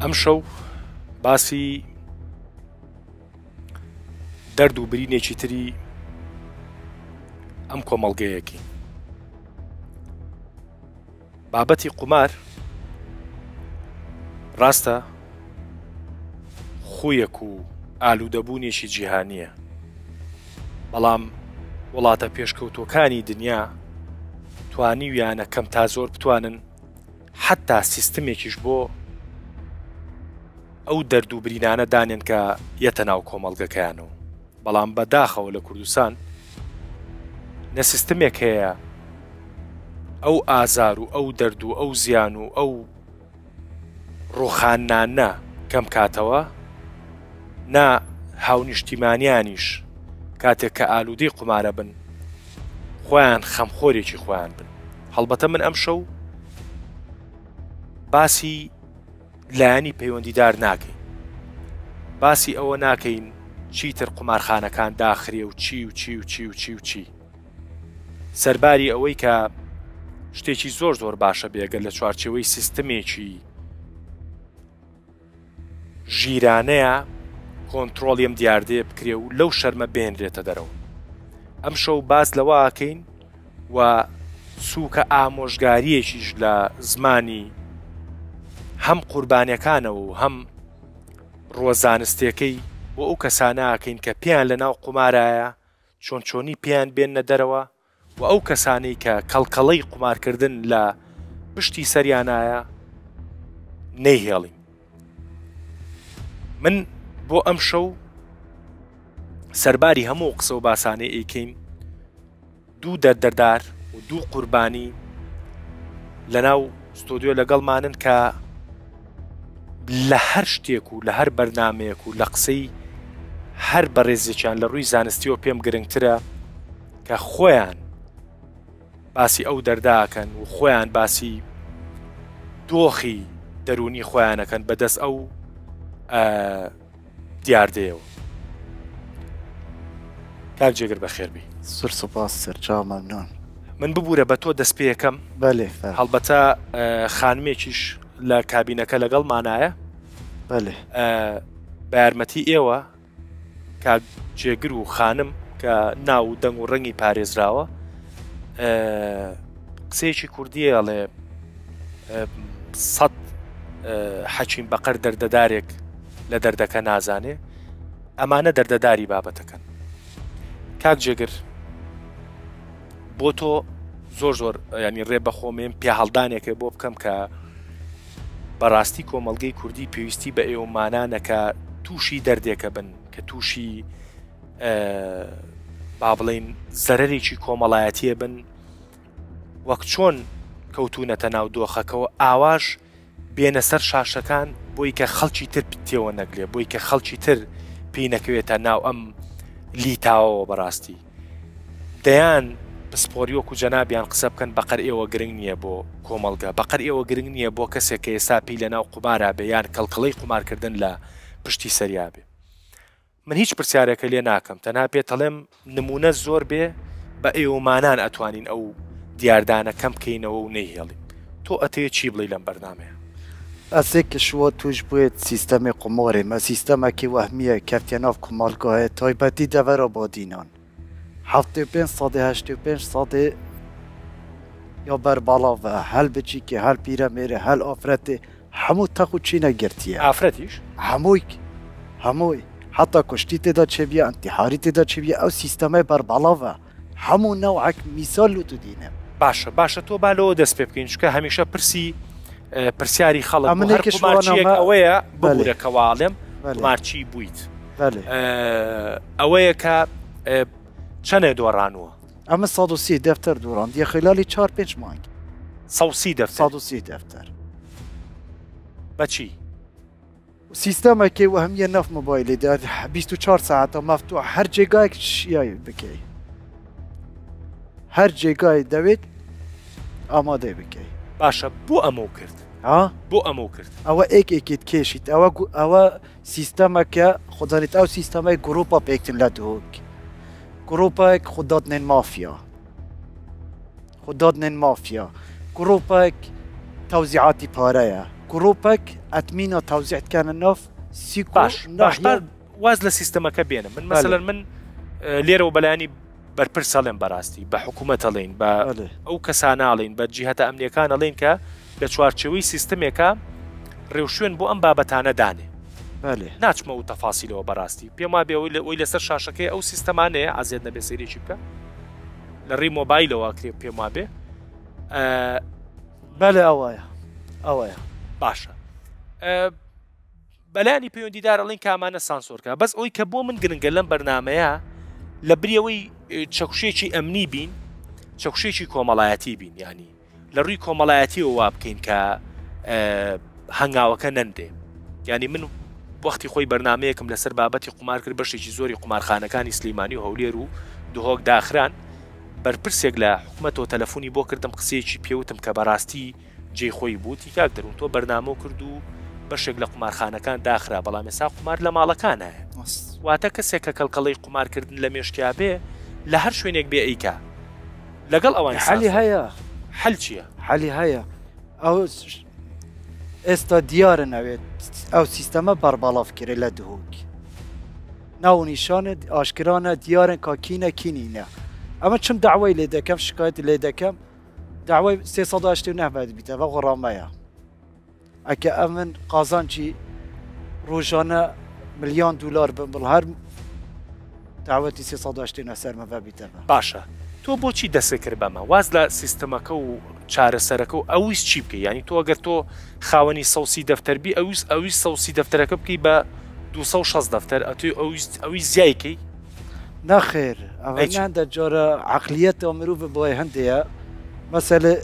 ئەمشەو باسی دەرد و برینێکی تری ئەم کۆمەڵگەیەکین. بابەتی قومار ڕاستە خویەک و ئالوودەبوونێکی جیهانییە، بەڵام وڵاتە پێشکەوتووەکانی دنیا توانیویانە کەم تا زۆر بتوانن حەتتا سیستمێکیش بۆ ئەو دەرد و برینانە دانێن کە یەتە ناو کۆمەڵگەکەیانەوە. بەڵام بە داخەوە لە کوردستان نە سیستمێک هەیە ئەو ئازار و ئەو دەرد و ئەو زیان و ئەو ڕوخانانە کەم کاتەوە نا هاونیشتیمانیانیش کاتێک کە ئالوودەی قومارە بن خۆیان خەمخۆرێکی خۆیان بن هەڵبەتە من ئەم شەو باسی لایەنی پەیوەندیدار ناکەین باسی ئەوە ناکەین چیتر قومارخانەکان داخرێ و چی و چی و چی و چی و چی سەرباری ئەوەی کە شتێکی زۆر زۆر باشە بێگەر لە چوارچێوەی سیستمێکی ژیرانەیە کۆنتترۆڵیم دیاردەیە بکرێ و لەو شەرمە بێنرێتە دەرەوە ئەم شەو باس لەوەکەین و سووکە ئامۆژگارییەکیش لە زمانی هەم قوربانیەکانەوە و هەم ڕووە زانستیەکەی بۆ ئەو کەسانە ئەکەین کە پێیان لە ناو قومارایە چۆن چۆنی پێیان بێننە دەرەوە و ئەو کەسانەی کە کەڵکەڵەی قومارکردن لە پشتی سەریانایە نەیهێڵین. من بۆ ئەم شەو سەرباری هەموو قسە و باسانەی ئەیکەین دوو دەردەدار و دوو قوربانی لەناو ستۆدیۆ لەگەڵمانن کە لە هەر شتێک و لە هەر بەرنمەیەک و لە قسەی هەر بەڕێزێکیان لە ڕووی زانستیەوە پێم گرنگترە کە خۆیان باسی ئەو دەرداکەن و خۆیان باسی دۆخی دەرونی خۆیانەکەن بەدەست ئەو دیاردەیەوە. کاک جێگر بەخێربێی. زۆر سوپاس سەرچاو مەمنون. من ببورە بە تۆ دەست پێکەم. بەلێ فەرموو. هەڵبەتە خانمێکیش لە کابینەکە لەگەڵمانایە. بەلێ. بە یارمەتی ئێوە کاک جێگر و خانم کە ناو و دەنگ و ڕەنگی پارێزراوە قسەیەکی کوردیە ئەڵێ سەد حەکیم بەقەر دەردەدارێک لە دەردەکە نازانێ ئەمانە دەردەداری بابەتەکەن کاک جێگر بۆ تۆ زۆر زۆر ینی ڕێ بەخۆمێن پیاهڵدانێکە بۆ بکەم کە بەڕاستی کۆمەلگەی کوردی پێویستی بە ئێوەمانانە کە تووشی دەردێکە بن کە تووشی با بڵین زەرەرێکی کۆمەڵایەتیە بن وەک چۆن کەوتوونەتە ناو دۆخەکەوە ئاواش بێنە سەر شاشەکان بۆی کە خەڵکی تر تێوە نەگلێ بۆی کە خەڵکی تر پێی نەکەوێتە ناو ئەم لیتاوەوە بەڕاستی دەیان پسپۆری وەکو جەنابیان قسە بکەن بەقەر ئێوە گرنگ نییە بۆ کۆمەڵگە بەقەر ئێوە گرنگ نییە بۆ کەسێک کە ئێستا پێی لە ناو قومارا بێ یان کەڵکەڵەی قومارکردن لە پشتی سەریا بێ. من هیچ پرسیارێکە لێ ناکەم تەنها پێتەڵێم نمونە زۆر بێ بە ئێوەمانان ئەتوانین ئەو دیاردانە کەم بکەینەوە و نەیهێڵین تۆ ئەتەوێ چی بڵێی لەم بەرنامەیە؟ ئەسێ ک شوا توش بوێت سیستەمێ قومارێ مە سیستەمەکێ وەهمیە کەفتیە ناو کومەڵگاێ تایبەتی دەڤەرا بادینان 75 سەدێ 85 سەدێ یا بەربەڵاڤە هەل بچیکێ هەل پیرەمێرێ هەل ئافرەتێ هەموو تەق و چینە گرتیە. ئافرەتیش؟ هەمووی هەمووی حەتا کوشتی تێدا چێبیە ئنتیحاری تێدا چێبیە ئەو سیستەمەی بەربەڵاڤە هەموو نەوعەک میسال لوتو دینم. باشە باشە تۆ با لەوە دەست پێ بکەین چونکە هەمیشە پرسی پرسیاری خەڵک بۆ هەر قومارچییەک ئەوەیە ببورە کە وا ئەڵێم قومارچی بوویت ئەوەیە کە چەنێ دۆڕانووە؟ ئەمە 130 دەفتەر دۆڕاندیە خلالی چار پێنج مانگ. 130 دەفتەر؟ 130 دەفتەر. بەچی؟ سیستەمەکەی وەهمیە ناف مۆبایلی دا 24 ساعتە مەفتوح هەر جێگایەک شیای بکەی هەر جێگای دەوێت ئامادەی بکەی. باشە بۆ ئەمەو کرد؟ ها؟ بۆ ئەمەو کرد؟ ئەوە ئێک ئێکیت کێشیت ئەوە ئەوە سیستەمەکە خۆدانیت ئەو سیستەمەی گروپا پێکتن لە دهۆک گروپێک خۆدادنێن مافیا خۆدادنێن مافیا گروپێک تەوزیعاتی پارەیە. گروپەک ئەدمینا تەوزیع دکەنە ناف سیک و باش باش ناحیە. واز لە سیستەمەکە بێنە من مەسەلەن من لێرەوە بەلایەنی بەرپرس ئەڵێم بەراستی بە حکوومەت ئەڵێین بە ئەو کەسانە ئەڵێین بە جیهەتە ئەمنیەکان ئەڵێین کە لە چوارچێوەی سیستمێکە ڕێوشوێن بۆ ئەم بابەتانە دانێ ناچمە ئەو تەفاسیلەوە بەڕاستی پێم وابێ ئەوەی لەسەر شاشەکەی ئەو سیستەمانەیە ئازیەت نەبێ سەیرێکی بکە لە ڕێی مۆبایلەوە کرێ پێم وابێ بەلێ ئەوەیە ئەوەیە. باشە بەلایەنی پەیوەندیدار ئەڵێن کە ئەمانە سانسۆرکە بەس ئەوی کە بۆ من گرنگە لەم بەرنمەیە لە بریەوەی چەکوشێکی ئەمنی بین چەکوشێکی کۆمەڵایەتی بین ینی لە ڕووی کۆمەڵایەتیەوە وا بکەین کە هەنگاوەکە نەندێ ینی من وەختی خۆی بەرنمەیەکم لەسەر بابەتی قومار کرد بەشێکی زۆری قومارخانەکانی سلیمانی و هەولێر و دهۆک داخران بەرپرسێک لە حکومەتەوە تەلەفۆنی بۆ کردم قسەیەکی پێوتم کە بەڕاستی جێی خۆی بوو وتی کاک دەروون تۆ بەرنامەو کرد و بەشێک لە قومارخانەکان داخرا بەڵام ئێستا قومار لە ماڵەکانایە واتە کەسێک کە کەڵکەڵەی قومارکردن لە مێشکیا بێ لە هەر شوێنێک بێ ئەیکا لەگەڵ ئەوانی حەلی هەیە. حەل چیە؟ حەلی هەیە ئەو ئێستا دیارە نەوێت ئەو سیستەمە بەربەڵاف کرێ لە دهۆک ناو و نیشانە ئاشکرانە دیارن کا کینە کی نینە ئەمە چم داوای لێ دەکەم شکایەتی لێ دەکەم داوای 389 باید بیتە بە غڕامەیە ئەکە ئەمن قازانجی ڕۆژانە ملیۆن دلار بم بڵ هەر داوەتی 389 سەرمە بەبیتەوە. باشە تۆ بۆچی دەست کرد بەمە واز لە سیستمەکە و چارەسەرەکە و ئەویست چی بکەی یانی تۆ ئەگەر تۆ خاوەنی 130 دەفتەر بی ئەویست ئەویست 130 دەفتەرەکە بکەی بە 260 دەفتەر ئەتوی ئەویست ئەویست زیای کەی نەخێر ئەوە ئەی چی؟ هەندە جارە عەقلیەتە مرۆڤ بۆی هەندەیە مەسەلە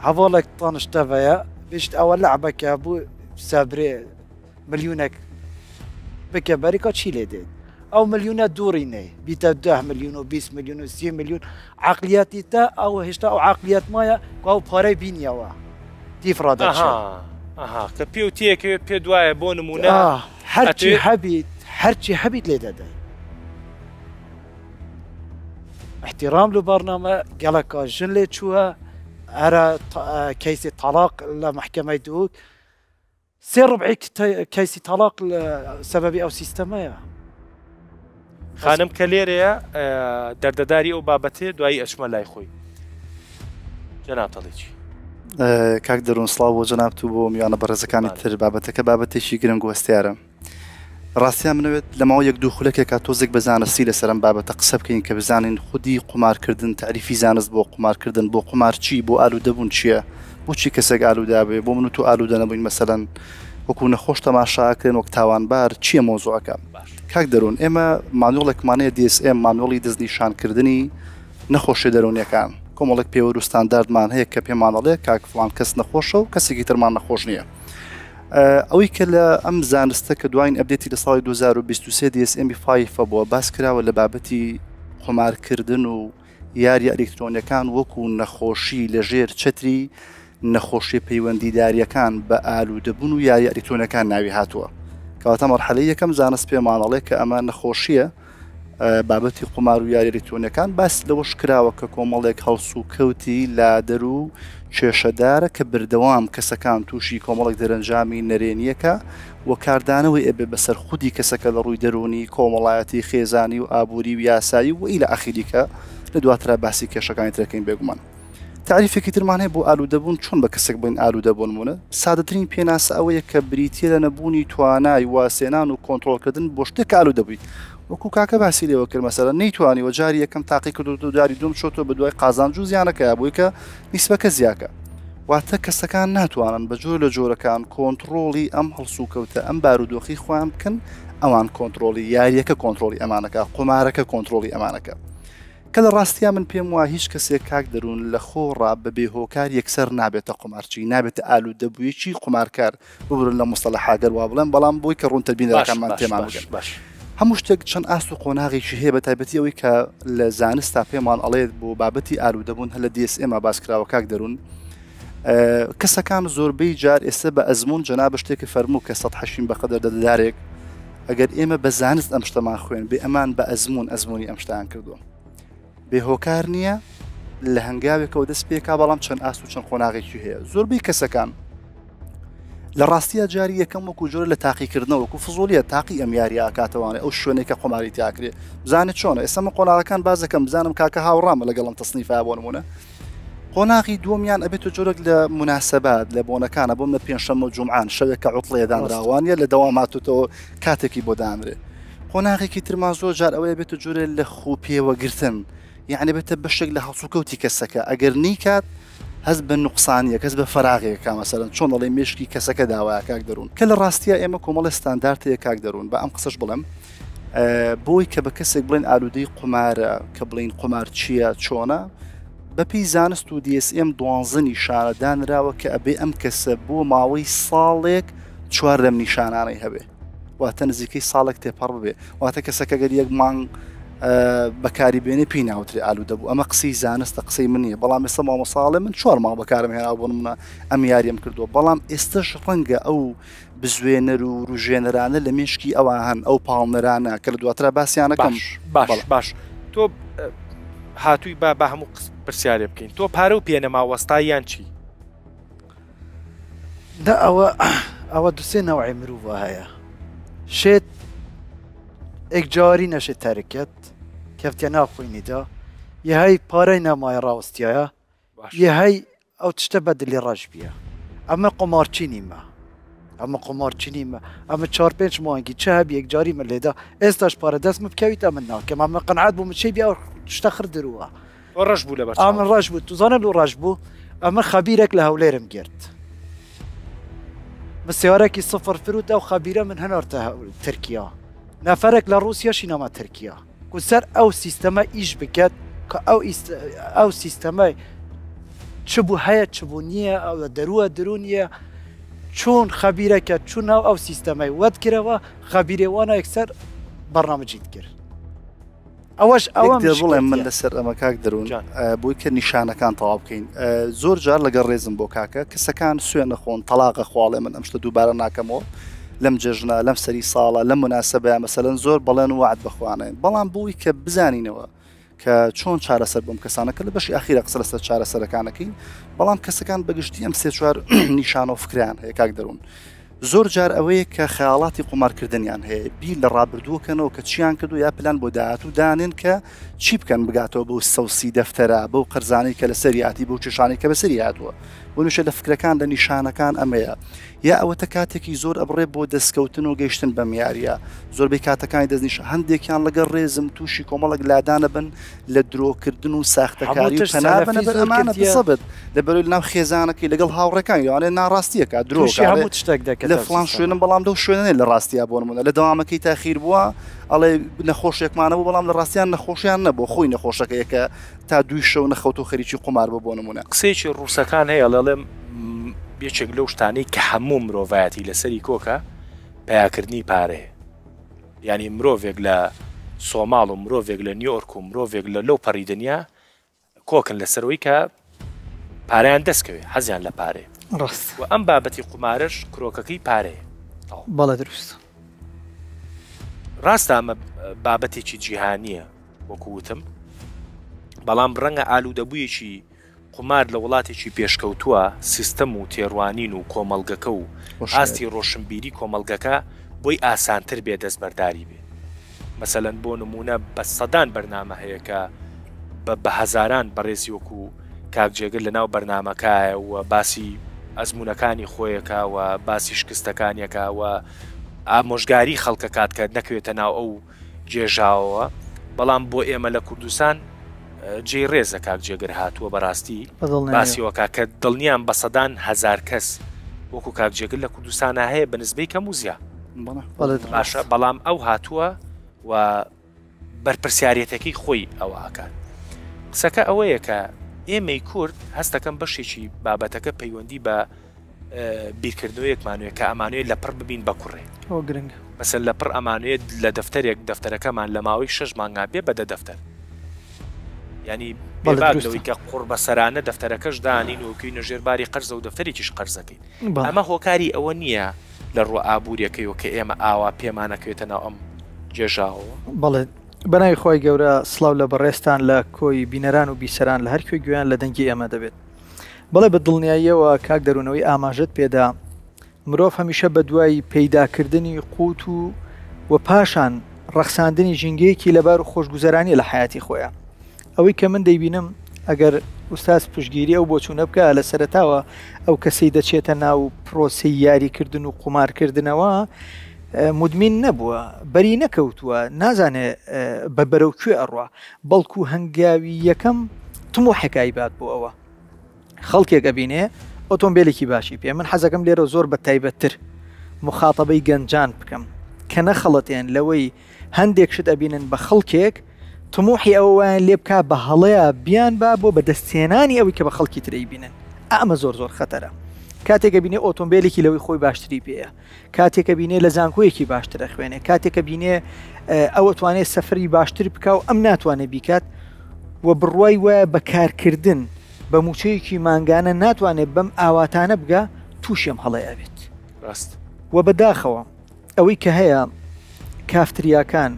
هەڤاڵێک تانشتەڤەیە بێژیت ئەوە لەعبەکە بۆ سەبرێ ملیونێک بکە بەریکا چی لێ دێت ئەو ملیونە دووڕی نەی بیتە ده ملیون و 20 ملیون و 30 ملیون عقلیەتی تا ئەو هێشتا ئەو عقلیەت مایە ئەو پارەی بینیەوە دیف ڕادەچێت ئەها ئەها کە پێ و تێکەوێت پێ دوایە بۆ نمونە هەرچی ئەتوێ هەبیت هەرچی هەبیت لێ دەدەی احترام لە بەرنامە گەلەکە ژن لێ چووە ئەرا کەیسی تەلاق لە محکمەی دووک سێ ڕبعی کەیسی تەلاق لە سەبەبی ئەو سیستەمەیە. خانم کە لێرەیە دەردەداری ئەو بابەتەیە دوایی ئەچمە لای خۆی جەنابت ئەڵێی چی؟ کاک دەروون سڵاو بۆ جەنابت و بۆ میوانە بەڕێزەکانی تر بابەتەکە بابەتێکی گرنگ و هەستیارە. ڕاستیان منەوێت لە ماوەی یەک دوو خولەکێکا تۆزێک بە زانستی لەسەر ئەم بابەتە قسە بکەین کە بزانین خودی قومارکردن تەعریفی زانست بۆ قومارکردن بۆ قومارچی بۆ ئالوودەبوون چییە بۆچی کەسێک ئالوودە بێ بۆ من و تۆ ئالوودە نەبووین مەسەلەن وەکو نەخۆش تەماشاکرێن وەک تاوانبار چییە مەوزوعەکە کاک دەروون ئێمە مانوێڵێکمان هەیە DSM مانوێڵی دەستنیشانکردنی نەخۆشیە دەروونیەکان کۆمەڵێک پێوەر و ستانداردمان هەیە کە پێمان ئەڵێ کاک فڵان کەس نەخۆشە و کەسێکی ترمان نەخۆش نییە ئەوەی کە لە ئەم زانستە کە دواین update ی لە ساڵی 2023 DSM 5 بووە باس کراوە لە بابەتی قومارکردن و یاریە ئەلیکترۆنیەکان وەکو نەخۆشی لە ژێر چەتری نەخۆشیە پەیوەندیداریەکان بە ئالوودەبوون و یاریە ئەلیکترۆنیەکان ناوی هاتووە کەواتە مەرحەلەی یەکەم زانست پێمان ئەڵێ کە ئەمە نەخۆشیە بابەتی قومار و یاری ئەلیکترۆنیەکان باس لەوەش کراوە کە کۆمەڵێک هەڵسوکەوتی لادەر و کێشەدارە کە بردەوام کەسەکان تووشی کۆمەڵێک دەرەنجامی نەرێنیەکە و کاردانەوەی ئەبێ بەسەر خودی کەسەکە لە ڕووی دەروونی، کۆمەڵایەتی، خێزانی و ئابووری و یاسایی و الى آخری کە لە دواترا باسی کێشەکانی ترەکەین بێگومان. تاریفێکی ترمان هەیە بۆ ئالوودەبوون چۆن بە کەسێک بڵێین ئالوودە بۆ نموونە سادەترین پێناسە ئەوەیە کە بریتییە لە نەبوونی توانای وازهێنان و کۆنترۆڵکردن بۆ شتێک کە ئالوودە بوویت وەکو کاکە باسی لێوە کرد مەسەلەن نەیتوانیوە جاری یەکەم تاقی کردووەتەوە جاری دووەم چۆتەوە بە دوای قازانج و زیانەکەیا بۆی کە نیسبەکە زیاکە واتە کەسەکان ناتوانن بە جۆر لە جۆرەکان کۆنتڕۆڵی ئەم هەڵسوکەوتە ئەم بارودۆخی خۆیان بکەن ئەوان کۆنتڕۆڵی یاریەکە کۆنتڕۆڵی ئەمانەکە قومارەکە کۆنتڕۆڵی ئەمانەکە کە لە ڕاستیا من پێم وایە هیچ کەسێک کاک دەروون لە خۆڕا بە بێ هۆکار یەکسەر نابێتە قومارچی نابێتە ئالوودەبوویەکی قومارکار ببورن لە موستەلەحا گەر وا بڵێم بەڵام بۆی کە ڕوونتر باش بینەرەکانمان باش تێمان باش بگەن باش. هەموو شتێک چەند ئاست و قۆناغێکی هەیە بە تایبەتی ئەوەی کە لە زانستا پێمان ئەڵێت بۆ بابەتی ئالوودەبوون هەر لە DSM باس کراوە کاک دەروون کەسەکان زۆربەی جار ئێستا بە ئەزموون جەنابت شتێکت فەرموو کە سەد حەشیم بەقەدەر دەدارێک ئەگەر ئێمە بە زانست ئەم شتەمان خوێن بێ ئەمان بە ئەزموون ئەزموونی ئەم شتیان کردووە بێ هۆکار نییە لە هەنگاوێکەوە دەست پێکا بەڵام چەند ئاست و چەند قۆناغێکی هەیە زۆربەی کەسەکان. لە ڕاستیا جاری یەکەم وەکو جۆرە لە تاقیکردنەوە وەکو فزولیە تاقی ئەم یاریە ئەکاتەوانێ ئەو شوێنەی کە قوماری تیاکرێ بزانێت چۆنە ئێستا من قۆناغەکان باس دەکەم بزانم کاکە هاوڕامە لەگەڵم تەسنیفە بۆ نمونە قۆناغی دووەمیان ئەبێتە جۆرێک لە مناسبات لە بۆنەکانە بۆ منە پێنجشەممە و جومعان شەوێک کە عوتڵەیە دانراوانە لە دەوام هاتوتەوە کاتێکی بۆ دانرێ قۆناغێکی ترمان زۆر جار ئەوەیە بێتە جۆرێ لە خو پێوەگرتن یعنی بێتە بەشێک لە هەڵسوکەوتی کەسەکە ئەگەر نیکات هەست بە نوقسانیەک هەست بە فەراغێک کا مەسەلەن چۆن دەڵێی مێشکی کەسەکە داوایە کاک دەروون کە لە ڕاستیا ئێمە کۆمەڵێ ستاندارد هەیە کاک دەروون با ئەم قسەش بڵێم بۆی کە بە کەسێک بڵێن ئالوودەی قومارە کە بڵین قومار چییە چۆنە بەپی زانست و DSM دوانزە نیشانە دانراوە کە ئەبێ ئەم کەسە بۆ ماوەی ساڵێک چوار لەم نیشانانەی هەبێ واتە نزیکەی ساڵێک تێپەڕ ببێ واتە کەسەکە گەر یەک مانگ بەکاری بێنێ پێی ناوترێ ئالوودە بوو ئەمە قسەی زانستە قسەی من نییە بەڵام ئێستا مامۆساڵێ من چوار مانگ بەکارم هێنا بۆ منە ئەم یاریم کردووە بەڵام ئێستش ڕەنگە ئەو بزوێنەر و وروژێنەرانە لە مێشکی ئەوان هەن ئەو پاڵنەرانە کە لە دواترا باسییانەکەم باش باش تۆ هاتووی با بە هەموو پرسیارێ بکەین تۆ پارە و پێنەما وەستای یان چی؟ دە ئەوە ئەوە دوسێ نەوعی مرۆڤ هەیە شێت ئێکجاری نەشێت تەرکەت کەفتە ناو خوینیدا یە هەی پارەی نەمایە ڕاوستایە یە هەی ئەو تشتە بە دلی ڕەش بیە ئەمە قومارچی نیمە ئەمە قومارچی نیمە ئەمە چوار پێنج مانگی چ هەبی یەکجاری من لێدا ئێستاش پارە دەستم بکەویت ئەمن ناکەم ئەمە قەنعەت بوو من چی بی ئەو شتە خر درووە تۆ ڕەش بوو لەبەر ئەمن ڕەش بوو توزانە لۆ ڕەش بوو ئەمە خەبیرێک لە هەولێرم گرت من سیارەکی سفر فروت ئەو خەبیرە من هەنارتە ترکیا نەفەرێک لە ڕوسیاشی نامە ترکیا کو سەر ئەو سیستەمە ئیش بکات کە ئەو ئەو سیستەمە چ بوو هەیە چ بوو نییە ئەو دەرووە درو نییە چۆن خەبیرەکە چون ناو ئەو سیستەمەی وەت کرەوە خەبیرێوانە یەکسەر بەرنامەجیت کرد ئەوەش ئەوە بڵێم من لەسەر ئەمە کاک دەروون بۆی کە نیشانەکان تەواو بکەین زۆر جار لەگەڵ ڕێزم بۆ کاکە کەسەکان سوێن نەخۆن تەلاقە خواڵێ من ئەم شتە دووبارە ناکەمەوە لەم جەژنە لەم سەری ساڵە لەم مناسبەیە مەسەلەن زۆر بەڵێن و وعد بەخوانێن بەڵام بۆی کە بزانینەوە کە چۆن چارەسەر بۆم کەسانە کە لە بەشی ئاخیرە قسە لەسەر چارەسەرەکانەکەین بەڵام کەسەکان بەگشتی ئەم سێ چوار نیشانە و فکریان هەیە کاک دەروون زۆر جار ئەوەیە کە خەیاڵاتی قومارکردنیان هەیە، بیر لە ڕابردوو کەنەوە کە چیان کردووە یا پلان بۆ داهاتوو دانێن کە چی بکەن بگاتەوە بەو 130 دەفتەرە، بەو قەرزانەی کە لەسەریاتی، بەو کێشانەی کە بەسەری هاتووە. بۆ نموونە لە فکرەکان لە نیشانەکان ئەمەیە. یا ئەوەتە کاتێکی زۆر ئەبڕێ بۆ دەستکەوتن و گەیشتن بەم یارییە. زۆربەی کاتەکانی دەستنیشان هەندێکیان لەگەڵ ڕێزم تووشی کۆمەڵێک لادان ئەبن لە درۆکردن و ساختەکاری و پەنا بەنە بەر ئەمانە بزەبت لە بەرەوەی لەناو خێزانەکەی لەگەڵ هاوڕێکانی لەوانەیە ناڕاستیەکە درۆ هەموو شتێک دەکات لە فڵان شوێنم بەڵام لەو شوێنە لە ڕاستیا بۆ نمونە لە دەوامەکەی تاخیر بووە ئەڵێ نەخۆشێکمانە بوو بەڵام لە ڕاستیان نەخۆشیان نەبوو خۆی نەخۆشەکەیە کە تا دووی شەو نەخەوت و خەریکی قومار بوو بۆ نمونە. قسەیەکی ڕووسەکان هەیە ئەڵێ یەکێک لەو شتانەی کە هەموو مرۆڤایەتی لەسەری کۆکە پەیاکردنی پارەیە. یانی مرۆڤێک لە سۆماڵ و مرۆڤێک لە نیۆرک و مرۆڤێک لە لەو پەڕی دنیا کۆکن لەسەر ئەوەی کە پارەیان دەست کەوێ حەزیان لە پارەیە ڕاست و ئەم بابەتی قومارەش کرۆکەکەی پارەیە تەواو. بەڵێ دروست. ڕاستە ئەمە بابەتێکی جیهانییە وەکو وتم بەڵام ڕەنگە ئالوودەبوویەکی قومار لە وڵاتێکی پێشکەوتووە سیستەم و تێڕوانین و کۆمەڵگەکە و ئاستی ڕۆشنبیری کۆمەڵگەکە بۆی ئاسانتر بێ دەستبەرداری بێ. مەسەلەن بۆ نموونە بە سەدان بەرنامە هەیە کە بە بە هەزاران بەڕێزی وەکو کاک جێگر لە ناو بەرنامەکایە و باسی ئەزموونەکانی خۆیەکا و باسی شکستەکانیەکا و ئامۆژگاری خەڵکەکات کە نەکەوێتە ناو ئەو گێژاوەوە بەڵام بۆ ئێمە لە کوردستان جێی ڕێزە کاک جێگر هاتووە بەڕاستی باسی وەکا کە دڵنیام بە سەدان هەزار کەس وەکو کاک جێگر لە کوردستانە هەیە بە نسبەی کەم و زیا باشە بەڵام ئەو هاتووە و بەرپرسیارەتەکەی خۆی ئەوە ئاکات قسەکە ئەوەیە کە ئێمەی کورد هەستەکەم بەشێکی بابەتەکە پەیوەندی بە بیرکردنەوەیەکمانوێ کە ئەمانوێ لەپڕ ببین بە کوڕێ. ئەوە گرنگە. مەسەن لەپڕ ئەمانوێ لە دەفتەرێک دەفتەرەکەمان لە ماوەی شەش مانگا بێ بە دە دەفتەر. یانی بەڵێ بێباک دروستە. لەوەی کە قوڕبەسەرانە دەفتەرەکەش دانین و کەوینە ژێر باری قەرزە و دەفتەرێکیش قەرزەکەین. بەڵێ. ئەمە هۆکاری ئەوە نییە لە ڕووە ئابووریەکەیەوە کە ئێمە ئاوا پێمانەکەوێتە ناو ئەم گێژاوەوە؟ بەڵێ. بەناوی خوای گەورە سڵاو لە بەڕێزتان لە کۆی بینەران و بیسەران لە هەر کوێ گوێیان لە دەنگی ئێمە دەبێت. بەڵێ بە دڵنیاییەوە کاک دەروون ئەوەی ئاماژەت پێدا مرۆڤ هەمیشە بەدوای پەیداکردنی قوت و و پاشان ڕەخساندنی ژینگەیەکی لەبار و خۆشگوزەرانیە لە حەیاتی خۆیا. ئەوەی کە من دەیبینم ئەگەر ئوستاز پشتگیری ئەو بۆچوونە بکا لە سەرەتاوە ئەو کەسەی دەچێتە ناو پرۆسەی یاریکردن و قومارکردنەوە مدمین نەبووە بەری نەکەوتووە نازانێ بە بەرەو کوێ ئەڕوا بەڵکو هەنگاوی یەکەم تموحێک ئایبات بۆ ئەوە خەڵکێک ئەبینێ ئۆتۆمبیلێکی باشی پێ من حەزەکەم لێرە زۆر بە تایبەتتر مخاتەبەی گەنجان بکەم کە نەخەڵەتێن لەوەی هەندێک شت ئەبینن بە خەڵکێک تموحی ئەوە وایان لێ بکا بە هەڵەیا بیان با بۆ بەدەستهێنانی ئەوەی کە بە خەڵکی تر ئەیبینن ئەمە زۆر زۆر خەتەرە کاتێک ئەبینێ ئۆتۆمبیلێکی لەوەی خۆی باشتری پێیە کاتێک ئەبینێ لە زانکۆیەکی باشتر ئەخوێنێ کاتێک ئەبینێ ئەوە توانێت سەفری باشتر بکا و ئەم ناتوانێت بیکات و بڕوای وایە بە کارکردن بە موچەیەکی مانگانە ناتوانێت بەم ئاواتانە بگا تووشی ئەم هەڵەیە ئەبێت ڕاست و بەداخەوە ئەوەی کە هەیە کافتریاکان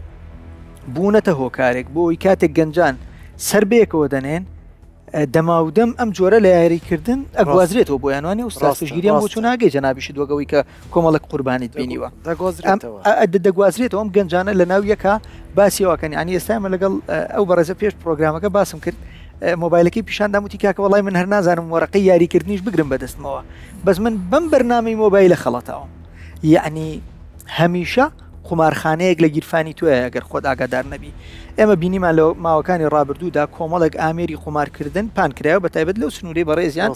بوونەتە هۆکارێک بۆ ئەوی کاتێک گەنجان سەر بەیەکەوە دەنێن دەماودەم ئەم جۆرە لە یاریکردن ئەگوازرێتەوە بۆ یانوانی و پشتگیریان بۆ چون ناگەی جەنابیشت وەگەوەی کە کۆمەڵک قوربانیت بینیوە دەگوازرێتەوە ئەم گەنجانە لە ناو یەکە باسیەوەکەن ینی ئێستا ئمە لەگەڵ ئەو بەڕێزە پێش پرۆگرامەکە باسم کرد مۆبایلەکەی پیشاندام وتی کاکە وەڵای من هەر نازانم وەرەقەی یاریکردنیش بگرم بەدەستمەوە بەس من بەم بەرنامەی مۆبایلە خەڵەتاوم یەعنی هەمیشە قومارخانەیەک لە گیرفانی تۆیە گەر خۆت ئاگادار نەبی. ئێمە بینیمان لە ماوەکانی ڕابردوودا کۆمەڵێک ئامێری قومارکردن پان کرایەوە بە تایبەت لەو سنوورەی بەڕێزیان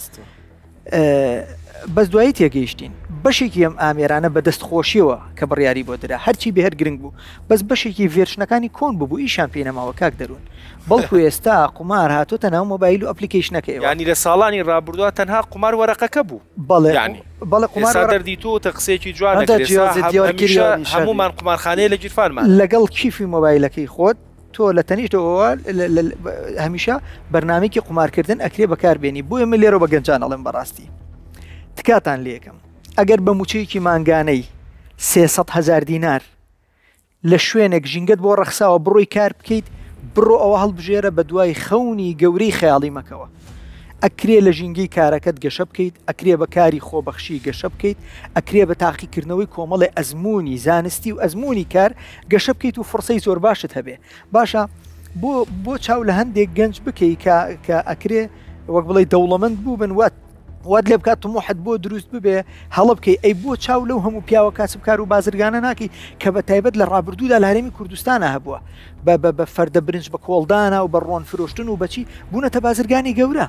بەس دوایی تێگەیشتین بەشێکی ئەم ئامێرانە بە دەست خۆشیەوە کە بڕیاری بۆ درا هەرچی بێ هەر گرنگ بوو بەس بەشێکی version ەکانی کۆن ببوو ئیشان پێی نەماوە کاک دەروون بەڵکو ئێستا قومار هاتۆتە ناو مۆبایل و application ەکەیەوە. یانی لە ساڵانی ڕابردووە تەنها قومار وەرەقەکە بوو. بەڵێ یانی بەڵێ قومار ئێستا وەرەق دەردی تۆ تە قسەیەکی جوان هەندە ئەکرێ سا جیازی هەم دیار هەمیشە کریانی شەبی. هەموومان قومارخانەیە لە گیرفانمانە. لەگەڵ کیفی مۆبایلەکەی خۆت تۆ لە تەنیشتەوە هەمیشە بەرنامەیەکی قومارکردن ئەکرێ بەکار بێنی بۆیە من لێرەوە بە گەنجان ئەڵێم بەڕاستی تکاتان لێکەم ئەگەر بە موچەیەکی مانگانەی 300 هەزار دینار لە شوێنێک ژینگەت بۆ ڕەخساوە بڕۆی کار بکەیت، بڕۆ ئەوە هەڵبژێرە بەدوای خەونی گەورەی خەیاڵی مەکەوە. ئەکرێ لە ژینگەی کارەکەت گەشە بکەیت، ئەکرێ بە کاری خۆبەخشی گەشە بکەیت، ئەکرێ بە تاقیکردنەوەی کۆمەڵێ ئەزموونی زانستی و ئەزموونی کار گەشە بکەیت و فڕسەی زۆر باشت هەبێ. باشە بۆ بۆ چاو لە هەندێک گەنج بکەی کە کە ئەکرێ وەک بڵێی دەوڵەمەند بووبن وات وات لێ بکات تموحت بۆ دروست ببێ هەڵە بکەی ئەی بۆ چاو لەو هەموو پیاوە کاسبکار و بازرگانە ناکەی کە بە تایبەت لە ڕابردوودا لە هەرێمی کوردستانە هەبووە بە بە بە فەردە برنج بە کۆڵدانە و بە ڕۆن فرۆشتن و بەچی بوونەتە بازرگانی گەورە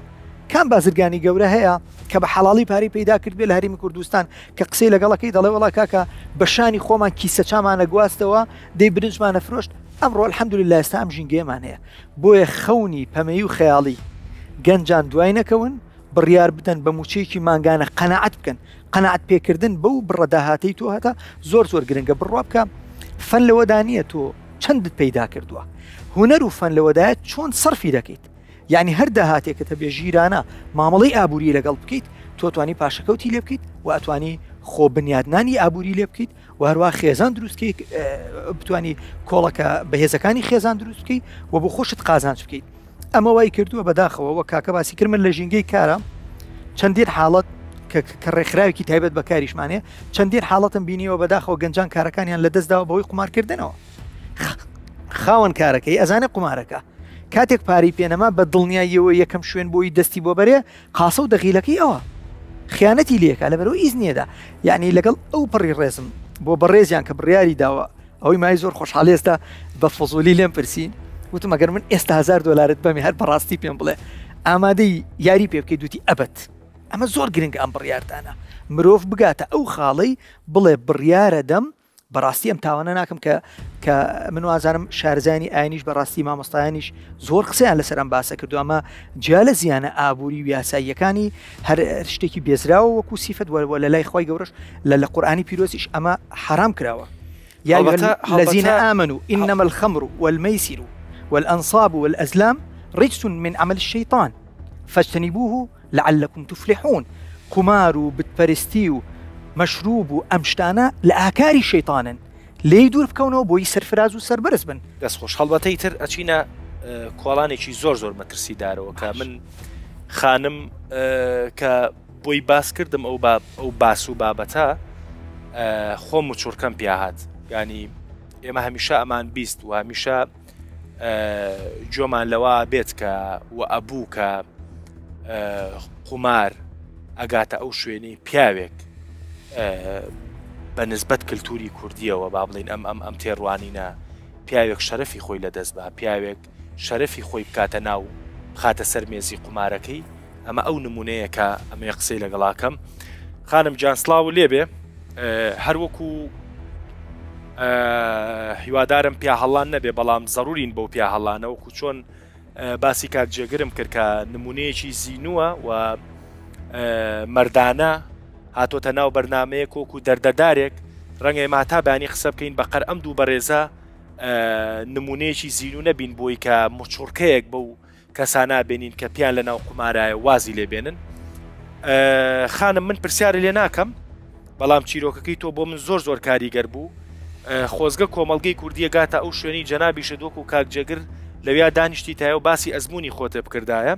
کام بازرگانی گەورە هەیە کە بە حەڵاڵی پارەی پەیدا کردبێ لە هەرێمی کوردستان کە قسەی لەگەڵەکەی دەڵێ وەڵا کاکە بە شانی خۆمان کیسە چامانە گواستەوە دەی برنجمانە فرۆشت ئەمڕۆ الحمدلله ئێستا ئەم ژینگەیەمان هەیە بۆیە خەونی پەمەیی و خەیاڵی گەنجان دوای نەکەون بڕیار بدەن بە مووچەیەکی مانگانە قەناعەت بکەن، قەناعەت پێکردن بەو بڕە داهاتەی تۆ هەتە زۆر زۆر گرنگە، بڕوا بکە فەن لەوەدا نییە تۆ چەندت پەیدا کردووە، هونەر و فەن لەوەدایە چۆن سەرفی دەکەیت، یعنی هەر داهاتێکت هەبێ ژیرانە مامەڵەی ئابووری لەگەڵ بکەیت تۆ توانی پاشەکەوتی لێ بکەیت و ئەتوانی خۆ بنیادنانی ئابووری لێ بکەیت و هەروە خێزان دروست بکەیت بتانی کۆڵەکە بەهێزەکانی خێزان دروست بکەیت و بۆ خۆشت قازانج بکەیت. ئەمە وای کردووە بەداخەوە وەک کاکە باسی کرد من لە ژینگەی کارە چەندین حاڵەت کە ڕێکخراوێکی تایبەت بە کاریشمانەیە چەندین حاڵەتم بینیوە بەداخەوە گەنجان کارەکانیان لەدەستداوە بەهۆی قومارکردنەوە خاوەن کارەکەی ئەزانێ قومارەکە کاتێک پارەی پێنەما بە دڵنیاییەوە یەکەم شوێن بۆی دەستی بۆ بەرێ قاسە و دەغیلەکەی ئەوە خیانەتی لەکە لەبەرەوە ئیز نییەدا یعنی لەگەڵ ئەو پڕی ڕێزم بۆ بەڕێزیان کە بڕیاری داوە ئەوەی مای زۆر خۆشحاڵی ئێستا بە فزولی لێم پرسی وتم ئەگەر من ئێستا هزار دۆلارت بەمی هەر بەڕاستی پێم بڵێ ئامادەی یاری پێ بکەیت دوتی ئەبەت ئەمە زۆر گرنگ ئەم بڕیاردانە مرۆڤ بگاتە ئەو خاڵەی بڵێ بڕیارە دەم بەڕاستی ئەم تاوانە ناکەم کە کە من وازانم شارزانی ئاینیش بەڕاستی مامۆستایانیش زۆر قسەیان لەسەر ئەم باسە کردو ئەمە جیا لە زیانە ئابووری و یاساییەکانی هەر شتێکی بێزراوە وەکو سیفەت وە لە لای خوای گەورەش لە لە قورئانی پیرۆزیش ئەمە حەرام کراوە یا الذین آمنوا انما الخمر والميسر والأنصاب والأزلام رجس من عمل الشيطان فاجتنبوه لعلكم تفلحون قومار و بتپەرستی و مەشروب و ئەم شتانە لە ئاکاری شەیتانن لێی دوور بکەونەوە بۆی سەرفراز و سەربەرز بن. دەست خۆش هەڵبەتە ئیتر ئەچینە کۆڵانێکی زۆر زۆر مەترسیدارەوە کە من خانم کە بۆی باس کردم ئەو با ئەو باس و بابەتە خۆم مچوڕکەم پیاهات یانی ئێمە هەمیشە ئەمان 20 و هەمیشە گوێمان لەوە بێت کە و ئەبوو کە قومار ئەگاتە ئەو شوێنەی پیاوێک بە نسبەت کللتوری کوردیەوە با بڵین ئەم ئەم ئەم تێڕوانینە پیاوێک شەرەفی خۆی لەدەست بە پیاوێک شەرەفی خۆی بکاتە ناو بخاتە سەر مێزی قومارەکەی ئەمە ئەو نمونەیە کە ئەمەیە قسەی لەگەڵاکەم خانم گیان سڵاو لێبێ هەروەکو هیوادارم پیاهەڵان نەبێ بەڵام زەرورین بەو پیاهەڵانە وەکو چۆن باسی کاک جێگرم کرد کە نمونەیەکی زینووە و مەردانە هاتۆتە ناو بەرنمەیە کۆک و دەردەدارێک ڕەنگە ئێمە تا بانی قسە بکەین بەقەر ئەم دوو بەڕێزە نمونەیەکی زینوو نەبین بۆی کە مچوڕکەیەک بەو کەسانە بێنین کە پیان لە ناو قومارایە وازی لێ بێنن. خانم من پرسیارە لێ ناکەم بەڵام چیرۆکەکەی تۆ بۆ من زۆر زۆر کاریگەر بوو خۆزگە کۆمەڵگەی کوردیە گاتە ئەو شوێنی جەنابیشت وەکو کاک جێگر لەویا دانیشتی تایە و باسی ئەزمموی خۆتە بکردایە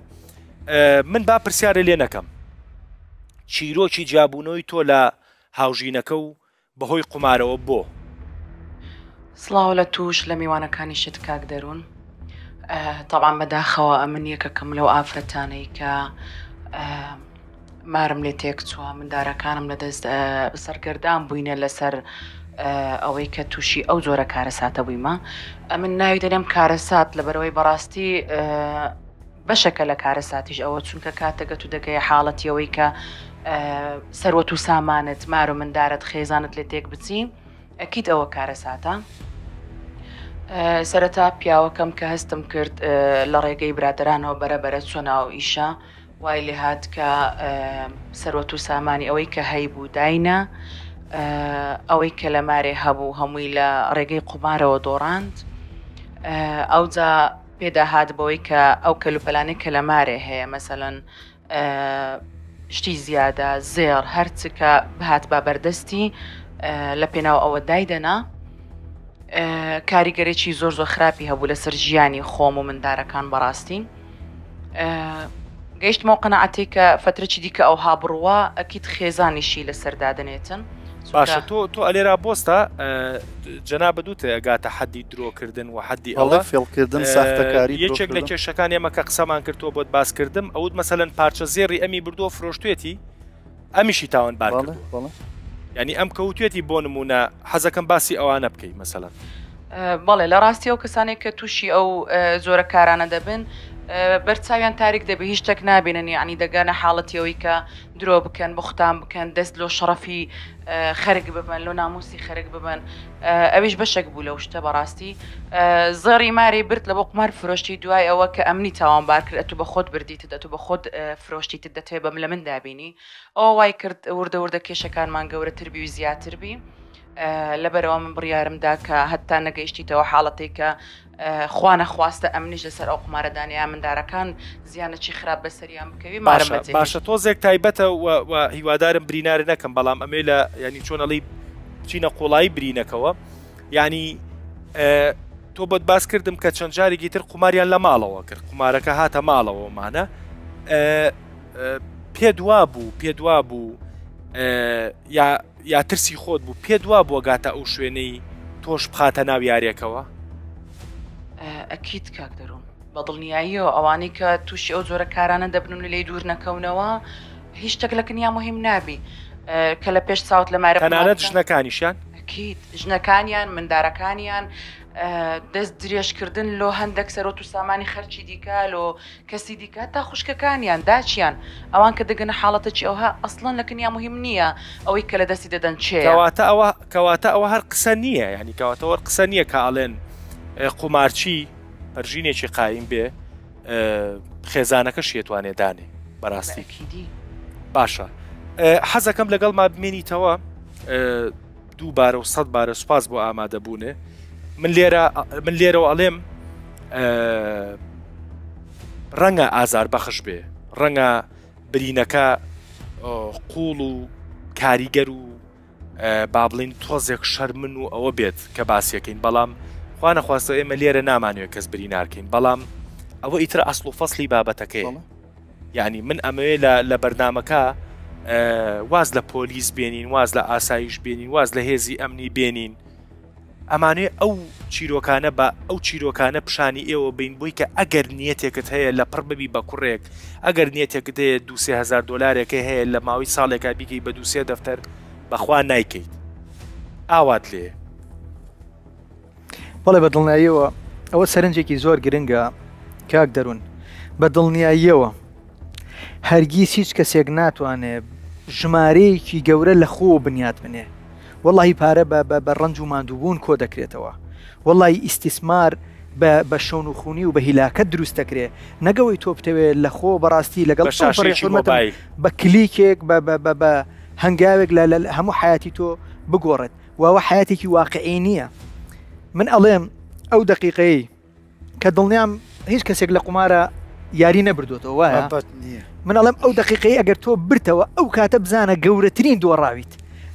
من با پرسیارە لێ نەکەم چیرۆکی جیابوونەوەی تۆ لە هاوژینەکە و بەهۆی قومارەوە بۆ؟ سڵاو لە توش لە میوانەکانیشت کاک دەروون تەبعەن بەداخەوە ئەمن یەکەکەم لەو ئافرەتانەی کە مارم لێ تێک چووە مندارەکانم لە دەست سەرگەردان بووینە لەسەر ئەوەی کە تووشی ئەو جۆرە کارەساتە بوویمە ئەمن ناوی دەنێم کارەسات لەبەرەوەی بەڕاستی بەشەکە لە کارەساتیش ئەوە چونکە کاتەگە تو دەگەیە حاڵەتی ئەوەی کە سەروەت و سامانت مار و مندارت خێزانت لێ تێک بچی ئەکید ئەوە کارەساتە. سەرەتا پیاوەکەم کە هەستم کرد لە ڕێگەی برادەرانەوە بەرە بەرە چۆ ناو ئیشە وای لێهات کە سەروەت و سامانی ئەوەی کە هەیبوو داینا ئەوەی کە لە مارێ هەبوو هەمووی لە ڕێگەی قومارەوە دۆڕاند ئەوجا پێدا هات بەوەی کە ئەو کەلوپەلانەی کە لە مارێ هەیە مەسەلەن شتی زیادە زێڕ هەرچ کە بهات با بەردەستی لە پێناو ئەوە دایدەنا کاریگەرێکی زۆر زۆر خراپی هەبوو لەسەر ژیانی خۆم و مندارەکان بەڕاستی گەیشتمەوە قەناعەتێک کە فترەی دیکە ئەوها بڕوا ئەکیت خێزانیشی لەسەر دادەنێتن. باشە تۆ تۆ ئەلێرا بۆستە جەنابت وتت ئەگاتە حەدی درۆکردن و حەدی ئەوە فێڵکردن ساختەکاری یەکێک لە کێشەکان ئێمە کە قسەمان کرد تۆ بۆت باس کردم ئەوت مەسەلەن پارچە زێڕی ئەمی بردووە فرۆشتوێتی ئەمیشی تاوانبار کردووە یعنی ئەم کەوتوێتی بۆ نمونە حەزەکەم باسی ئەوانە بکەی مەسەلەن. بەڵێ لە ڕاستی ئەو کەسانێک کە تووشی ئەو جۆرە کارانە دەبن بەرچاویان تاریک دەبێ هیچ شتێک نابینن یعنی دەگەنە حاڵەتی ئەوەی کە درۆ بکەن، بوختان بکەن، دەست لۆ شەڕەفی خەرک ببەن، لۆ ناموسی خەرک ببەن، ئەویش بەشێک بوو لەو شتە بەڕاستی. زێڕی ماری برد لە بۆ قومار فرۆشتی دوای ئەوە کە ئەمنی تاوانبار کرد ئەتوو بە خۆت بردیتت ئەتوو بە خۆت فرۆشتیتت دەتەوێ بە لە من دابینی ئەوە وای کرد وردە وردە کێشەکانمان گەورەتر بی و زیاتر بی لەبەرئەوە من بڕیارم دا کە هەتا نەگەیشتیتەوە حاڵەتێک کە خوا نەخواستە ئەمنیش لەسەر ئەو قومارە دانیا مندارەکان زیانەکی خراپ بەسەریان بکەوی مارم باشە بەجێ باشە هێشت. تۆزێک تایبەتە و و هیوادارم برینار نەکەم بەڵام ئەمێ لە ینی چۆن ئەڵێی بچینە قوڵایی برینەکەوە یعنی تۆ بۆت باس کردم کە چەند جارێکی تر قوماریان لە ماڵەوە کرد قومارەکە هاتە ماڵەوەمانە پێ دوا بوو پێ دوا بوو یا یا ترسی خۆت بوو پێت وا بووە گاتە ئەو شوێنەی تۆش بخاتە ناو یاریەکەوە؟ ئەکید کاک دەروون بە دڵنیاییەوە ئەوانەی کە تووشی ئەو جۆرە کارانە دەبن و لێی دوور نەکەونەوە هیچ شتێک لە کنیا مهم نابی کە لە پێش چاوت لە مارە تەنانەت ژنەکانیشیان؟ ئەکید ژنەکانیان مندارەکانیان دەست درێژکردن لۆ هەندێک سەرۆت و سامانی خەرکی دیکە لۆ کەسی دیکە هەتا خوشکەکانیان داچیان ئەوان کە دەگەنە حاڵەتەکی ئەوها ئەسڵەن لە کنیا موهیم نییە ئەوەی کە لە دەستی دەدەن چێیە. کەواتە ئەوە کەواتە ئەوە هەر قسە نییە یانی کەواتە وەر قسە نییە کە ئەڵێن قومارچی پەرژینێکی قایم بێ خێزانەکەشی ئەتوانێ دانێ بەڕاستی. بەئەکیدی. باشە حەزەکەم لەگەڵما بمێنیتەوە. دووبارە و سەد بارە سوپاس بۆ ئامادەبوونێ من لێرە من لێرەوە ئەڵێم ڕەنگە ئازار بەخش بێ ڕەنگە برینەکە قوڵ و کاریگەر و با بڵین تۆزێک شەرمن و ئەوە بێت کە باسیەکەین بەڵام خوانەخواستە ئێمە لێرە نامانوێت کەس برینارکەین بەڵام ئەوە ئیتر ئەسڵ و فەصلی بابەتەکەی یانی من ئەمەوێ لە لە بەرنامەکە واز لە پۆلیس بێنین، واز لە ئاسایش بێنین، واز لە هێزی ئەمنی بێنین. ئەمانەوێ ئەو چیرۆکانە بە ئەو چیرۆکانە پیشانی ئێوە بین بۆی کە ئەگەر نیەتێکت هەیە لە پڕ ببی بە کوڕێک، ئەگەر نیەتێکت هەیە دوو سێ هەزار دۆلارێکەی هەیە لە ماوەی ساڵێکا بیکەی بە دوو سێ دەفتەر بەخوا نایکەیت. ئاوات لێیە. بەڵێ بە دڵنیاییەوە ئەوە سەرنجێکی زۆر گرنگە کاک دەروون بە دڵنیاییەوە هەرگیز هیچ کەسێک ناتوانێت ژمارەیەکی گەورە لە خۆ بنیات بنێ وەڵی پارە بە بە ڕەنج و ماندووبوون کۆ دەکرێتەوە وەڵی ئیسیسمار بە شەون و خونی و بە هیلاکەت دروست دەکرێ نەگەوەی تۆ بتەوێت لە خۆ بەڕاستی لەگەڵ شاشەی بە کلیکێک بە هەنگاوێک لە هەموو حیاتی تۆ بگۆڕێت واوە حەیاتێکی واقعی نییە من ئەڵێم ئەو دەقیقەی کە دڵنیام هیچ کەسێک لە قومارە یاری نەبردوێتەوە وایە من ئەڵێم ئەو دقیقەی ئەگەر تۆ برتەوە ئەو کاتە بزانە گەورەترین دۆڕاویت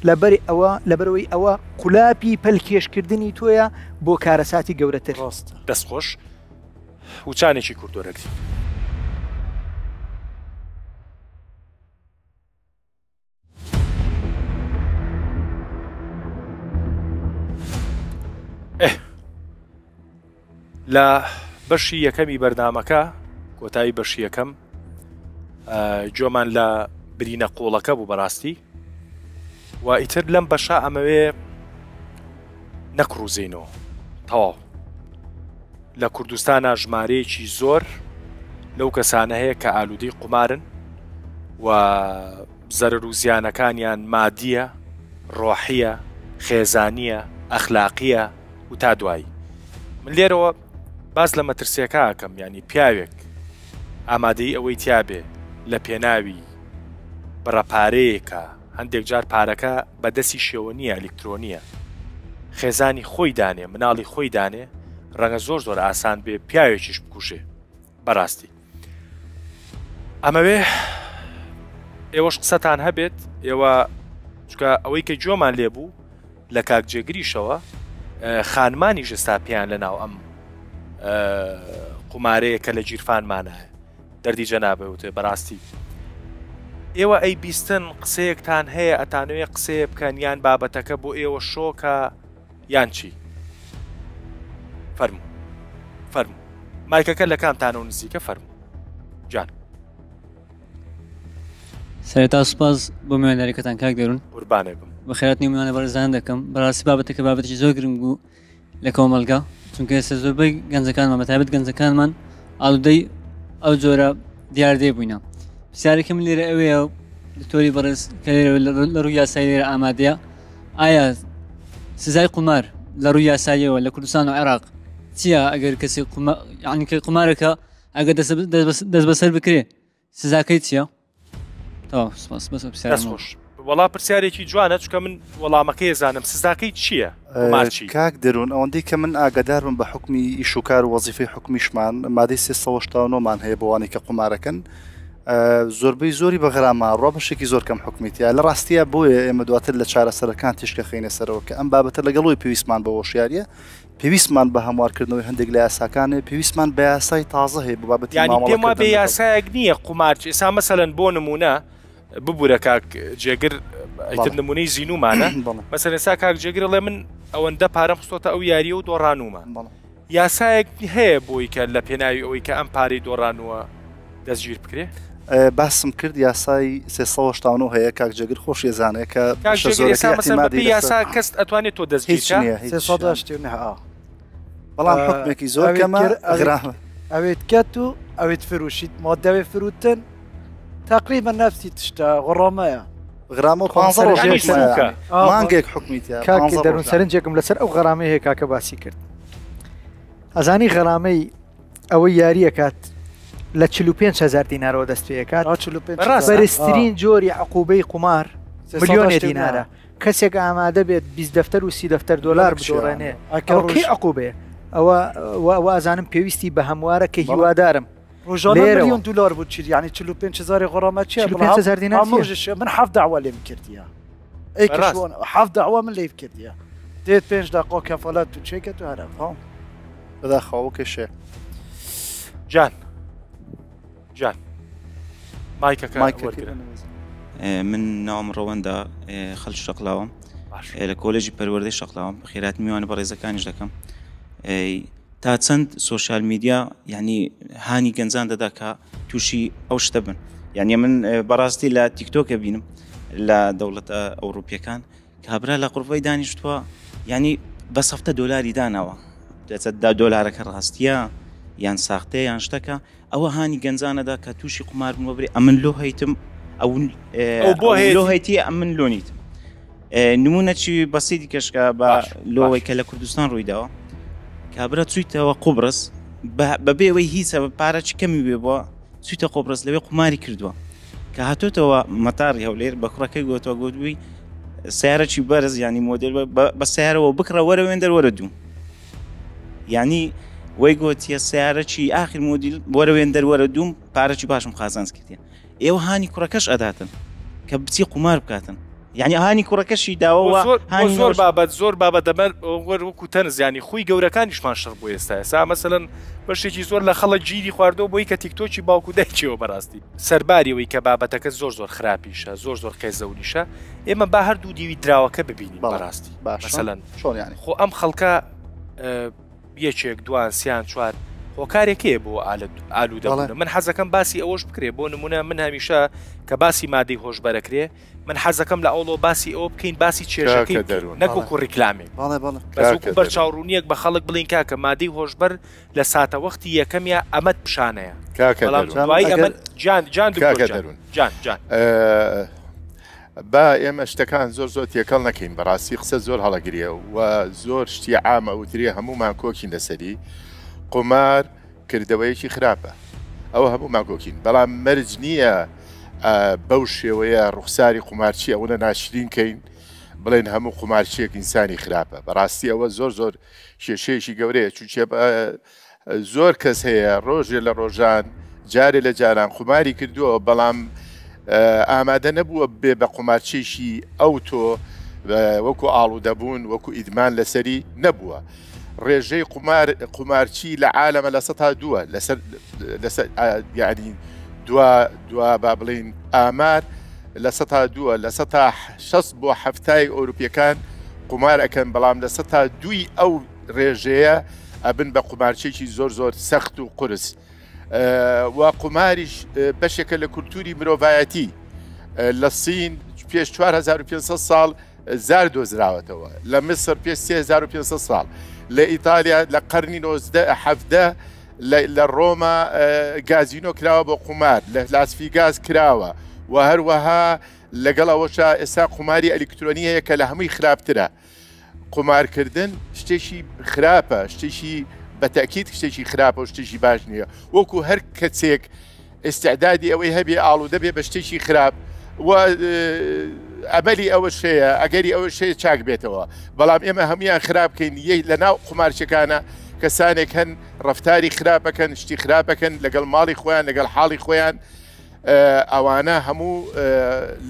لەبەر ئەوە لەبەرەوەی ئەوە قولاپی پەلکێشکردنی تۆیە بۆ کارەساتی گەورەتر ڕاست دەست خۆش وچانێکی کوردۆرەگری. لە بەشی یەکەمی بەرنامەکە کۆتایی بەشی یەکەم گوێمان لە برینە قوڵەکە بوو بەڕاستی و ئیتر لەم بەشە ئەمەوێ نەکڕوزینەوە تەواو لە کوردستانا ژمارەیەکی زۆر لەو کەسانە هەیە کە ئالوودەی قومارن و زەرەر و زیانەکانیان مادیە، ڕۆحیە، خێزانیە، ئەخلاقیە و تا دوایی. من لێرەوە باس لە مەترسیەکە ئەکەم یانی پیاوێک ئامادەی ئەوەی تیابێ لە پێناوی بڕە پارەیەکا هەندێک جار پارەکە بە دەستیشیەوە نییە ئەلیکترۆنییە خێزانی خۆی دانێ مناڵی خۆی دانێ ڕەنگە زۆر زۆر ئاسان بێ پیاوێکیش بکوژێ بەڕاستی ئەمەوێ ئێوەش قسەتان هەبێت ئێوە چکە ئەوەی کە گوێمان لێ بوو لە کاک جێگریشەوە خانمانی ژستا پێیان لە ناو ئەم قومارەیە کە لە گیرفانمانایە دەردی جەنابە وتێ بەراستی ئێوە ئەی بیستن قسەیەکتان هەیە ئەتانەوێ قسەیە بکەن یان بابەتەکە بۆ ئێوە شۆکە یان چی فەرموو فەرموو مایکەکە لە کامتانەوە نزیکە فەرموو جان. سەرەتا سوپاس بۆ میوانداریەکەتان کاک دەرون قوربانێ بم بەخێراتنی میوانە بەڕێزان دەکەم بەڕاستی بابەتەکە بابەتێکی زۆر گرنگ بوو لە کۆمەڵگا چونکە ئێستا زۆربەی گەنجەکانمان بەتایبەت گەنجەکانمان ئالودەی ئەو جۆرە دیاردەی بووینە پرسیارێکی من لێرە ئەوەیە دکتۆری بەڕێز کە لێرە لە ڕووی یاسایی لێرە ئامادەیە ئایا سزای قومار لە ڕووی یاساییەوە لە کوردستان و عێراق چییە ئەگەر کەسی یعنی کە قومارەکە ئەگەر دەست بەسەر بکرێ سزاکەی چییە؟ تەواو سپاس بەس پرسیارم خۆش وەڵا پرسیارێکی جوانە چکە من وەڵامەکەی زانم سزاکەی چییە؟ قومارچی کاک دەروون ئەوەندەی کە من ئاگادار بم بە حوکمی ئیش و کار و وەزیفەی حکومیشمان مادەی 389 مان هەیە بۆ وانەی کە قومارەکەن زۆربەی زۆری بە غەرامە ڕوا بەشێکی زۆر کەم حکومی تیا لە ڕاستیە بۆیە ئێمە دواتر لە چارەسەرەکان تیشکە خەینە سەرەوە کە ئەم بابەتە لەگەڵەوەی پێویستمان بە هۆشیاریە پێویستمان بە هەموارکردنەوەی هەندێک لە یاساکانێ پێویستمان بە یاسای تازە هەیە بۆ بابەتی یانی پێم مامەڵەکردن وابێ لەگەڵ یاسایەک نییە قومار ئێستا مەسەلەن بۆ نمونە ببورە کاک جێگر ئیتر بەڵێ. نمونەی زینومانە بەڵێ. مەسەلەن ئێستا کاک جێگر ئەڵێ من ئەوەندە پارەم خستۆتە ئەو یاریە و دۆڕانومە بەڵێ. یاسایەک هەیە بۆی کە لە پێناوی ئەوەی کە ئەم پارەی دۆڕانووە دەستگیر بکرێ؟ باسم کرد یاسای 389 هەیە کاک جێگر خۆشی ئەزانێ کە کاک بەشە جێگر ئێستا زۆرەکەی مەسەلەن بە ئیعتیمادی پێی لەسەر یاسا کەس ئەتوانێت تۆ دەستگیر هیچ کا؟ نییە هیچ 389 ئا. بەڵام حوکمێکی زۆر ئەوێت کەمە کر ئەوێت غرامە. ئەوێت کەت و ئەوێت فروشیت مادەوێ فروتن تقریبا نفسی تشتە غڕامەیە. غرامە و پانزە ڕۆژ یانی حوکمە سووکە. یانی مانگێک حوکمی تیا کاک پانزە دەروون ڕۆژ. سەرنجێکم لەسەر ئەو غەرامەیە هەیە کاکە باسی کرد ئەزانی غەرامەی ئەوەی یاریەکات لە 45 هزار دینارەوە دەست پێکات بەرزترین جۆری عقوبەی قومار ملیۆنێ دینارە کەسێک ئامادە بێت 20 دەفتەر و 30 دەفتەر دۆلار بدۆڕێنێ ئەوە کەی عقوبەیە ئەوە وازانم پێویستی بە هەموارە کە هیوادارم ڕۆژانە ملیۆن دلار بوو چی یعنی 45 هزار غرامە چیە 45 هزار دینار چیە؟ من حەفت داوا لێم کردیە ئەی کەشوان حەفت داوا من لێ کردیە دێت پێنج دقا کەفالەت تو چێکە تو هەرە بەداخەوە ئەو کێشەیە. جان جان مایکەکە مایکەکەی وەرگرە. بنوێزە. من ناوم ڕەوەندە خەڵکی شەقلاوەم لە کۆلێژی پەروەردەی شەقلاوەم بەخێرهاتنی میوانە بەڕێزەکانیش دەکەم. تا چەند social media یعنی هانی گەنجان دەدا کە تووشی ئەو شتە بن یعنی من بەڕاستی لە تیکتۆکە بینم لە دەوڵەتە ئەوروپیەکان کابرا لە قڕڤەی دانیشتووە یعنی بە سەفتە دۆلاری داناوە دەچێت دا دۆلارەکە ڕاستیە یان ساختەیە یان شتەکە ئەوە هانی گەنجانەدا کە تووشی قومار بوون بڕێ ئەمن لۆ هەیتم ئەو بۆ لۆ هەیتی ئەمن لۆنیتم نمونە چی بەسیدی کەشکە بە لۆوەی کە لە کوردستان ڕوویداوە کابرا چوویتەوە قوبرس بەبێەوەی هیچە پارەی کەمی بێ بووە چوویتە قۆبرس لەوێ قوماری کردووە کە هاتۆتەوە مەتاری هەولێر بە کوڕەکەی گوتوە گوتبووی سیارەی بەرز ینی مۆدل بە سیارەوە بکڕە وەرە وێن دەروەرە دوو یعنی وەی گوتیە سیارەی ئاخر مۆدیل وەرە وێن دەروەرە دووم پارەی باشم قازانج کردیە ئێوە هانی کوڕەکەش ئەداتن کە بچی قومار بکاتن یعنی هانی کوڕەکەشی داوە هانی زۆر بابەت زۆر بابەت دەمەر وەر وەکو تەنز ینی خۆی گەورەکانیشمان شەڕ بۆ ئێستا ئێستا مەسەلەن بەشێکی زۆر لە خەڵک گیری خواردەوە بۆی کە تیکتۆکی باوکو دایکیەوە بەڕاستی سەرباری ئەوەی کە بابەتەکە زۆر زۆر خراپیشە زۆر زۆر قێزەونیشە ئێمە با هەردوو دیوی دراوەکە ببینین بەڕاستی مەسەلەن چۆن یانی خۆ ئەم خەڵکە یەکێک دوان سیان چوار هۆکارێک هەیە بۆ ئالوودە من حەزەکەم باسی ئەوەش بکرێ بۆ نمونە من هەمیشە کە باسی مادەی هۆشبەرەکرێ من حەزەکەم لە ئەوڵۆ باسی ئەوە بکەین باسی چێژەکەی نەکوکو ڕیکلامێک بەرچاوڕوونیەک بە خەڵک بڵین کاکە مادەی هۆشبەر لە ساتەوەختی یەکەمیا ئەمەت پیشانەیە کاکە بەڵام دوایی ئەمە جان جان کاکە دەروون جان جان با ئێمە شتەکان زۆر زۆر تێکەڵ نەکەین بەڕاستی قسە زۆر هەڵەگرێ و زۆر شتی عامە وترێ هەمومان کۆکین لەسەری قومار کردەوەیەکی خراپە ئەوە هەمومان کۆکین بەڵام مەرج نییە بەو شێوەیە ڕوخساری قومارچی ئەوەنە ناشرین کەین بڵێن هەموو قومارچیەک ئینسانی خراپە بەڕاستی ئەوە زۆر زۆر کێشەیەکی گەورەیە چونکە زۆر کەس هەیە ڕۆژێ لە ڕۆژان جارێ لە جاران قوماری کردووە بەڵام ئامادە نەبووە بێ بە قومارچێکی ئەو تۆ وەکو ئاڵوودەبوون وەکو ئیدمان لەسەری نەبووە ڕێژەی قومار قومارچی لە عالەمە لە سەتا دووە لەسەر لەسەر یعنی دوا دوا با بڵین ئامار لە سەتا دووە لە سەتا شەست بۆ حەفتای ئەوروپیەکان قومار ئەکەن بەڵام لە سەتا دووی ئەو ڕێژەیە ئەبن بە قومارچێکی زۆر زۆر سەخت و قورس و قوماریش بەشێکە لە کولتوری مرۆڤایەتی لە سین پێش 4500 ساڵ زار دۆزراوەتەوە لە میسر پێش 3500 ساڵ لە ئیتالیا لە قەرنی 19 حەفدە لە ڕۆما گازینۆ کراوە بۆ قومار لە لاسفیگاز کراوە و هەروەها لەگەڵ ئەوەشا ئێستا قوماری ئەلیکترۆنی هەیە کە لە هەمووی خراپترە قومارکردن شتێکی خراپە شتێکی بەتەکیت شتێکی خراپە و شتێکی باش نییە وەکو هەر کەسێک ئیستعدادی ئەوەی هەبێ ئاڵوودە بێ بە شتێکی خراپ و ئەمەلی ئەوەش هەیە ئەگەری ئەوەش هەیە چاک بێتەوە بەڵام ئێمە هەمویان خراپ بکەین یەی لە ناو قومارچەکانە کەسانێک هەن ڕفتاری خراپەکەن شتی خراپەکەن لەگەڵ ماڵی خۆیان لەگەڵ حاڵی خۆیان ئەوانە هەموو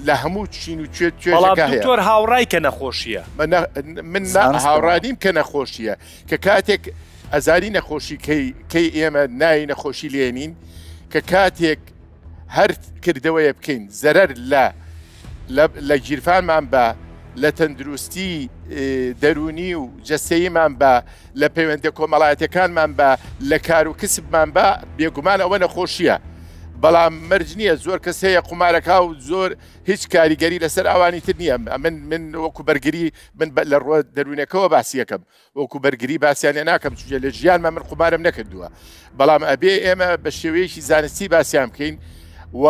لە هەموو چین و توێ توێژەکە هەیە دکتۆر هاوڕای کە نەخۆشیە من هاوڕانیم کە نەخۆشیە کە کاتێک ئەزانی نەخۆشی کەی کەی ئێمە ناوی نەخۆشی لێنین کە کاتێک هەر کردەوەیە بکەین زەرەر لە لە گیرفانمان بە لە تەندروستی دەرونی و جەسەیمان بە لە پەیوەندە کۆمەڵایەتەکانمان بە لە کار و کسبمان بە بێگومان ئەوە نەخۆشیە بەڵام مەرج نییە زۆر کەس هەیە قومارەکە و زۆر هیچ کاریگەری لەسەر ئەوانی تر نییە من من وەکو بەرگری من لە ڕوە دەروونەکەەوە باسیەکەم وەکو بەرگری باسیان لێ ناکەم چونکە لە ژیانما من قومارم نەکردووە بەڵام ئەبێ ئێمە بە شێوەیەکی زانستی باسیان بکەین و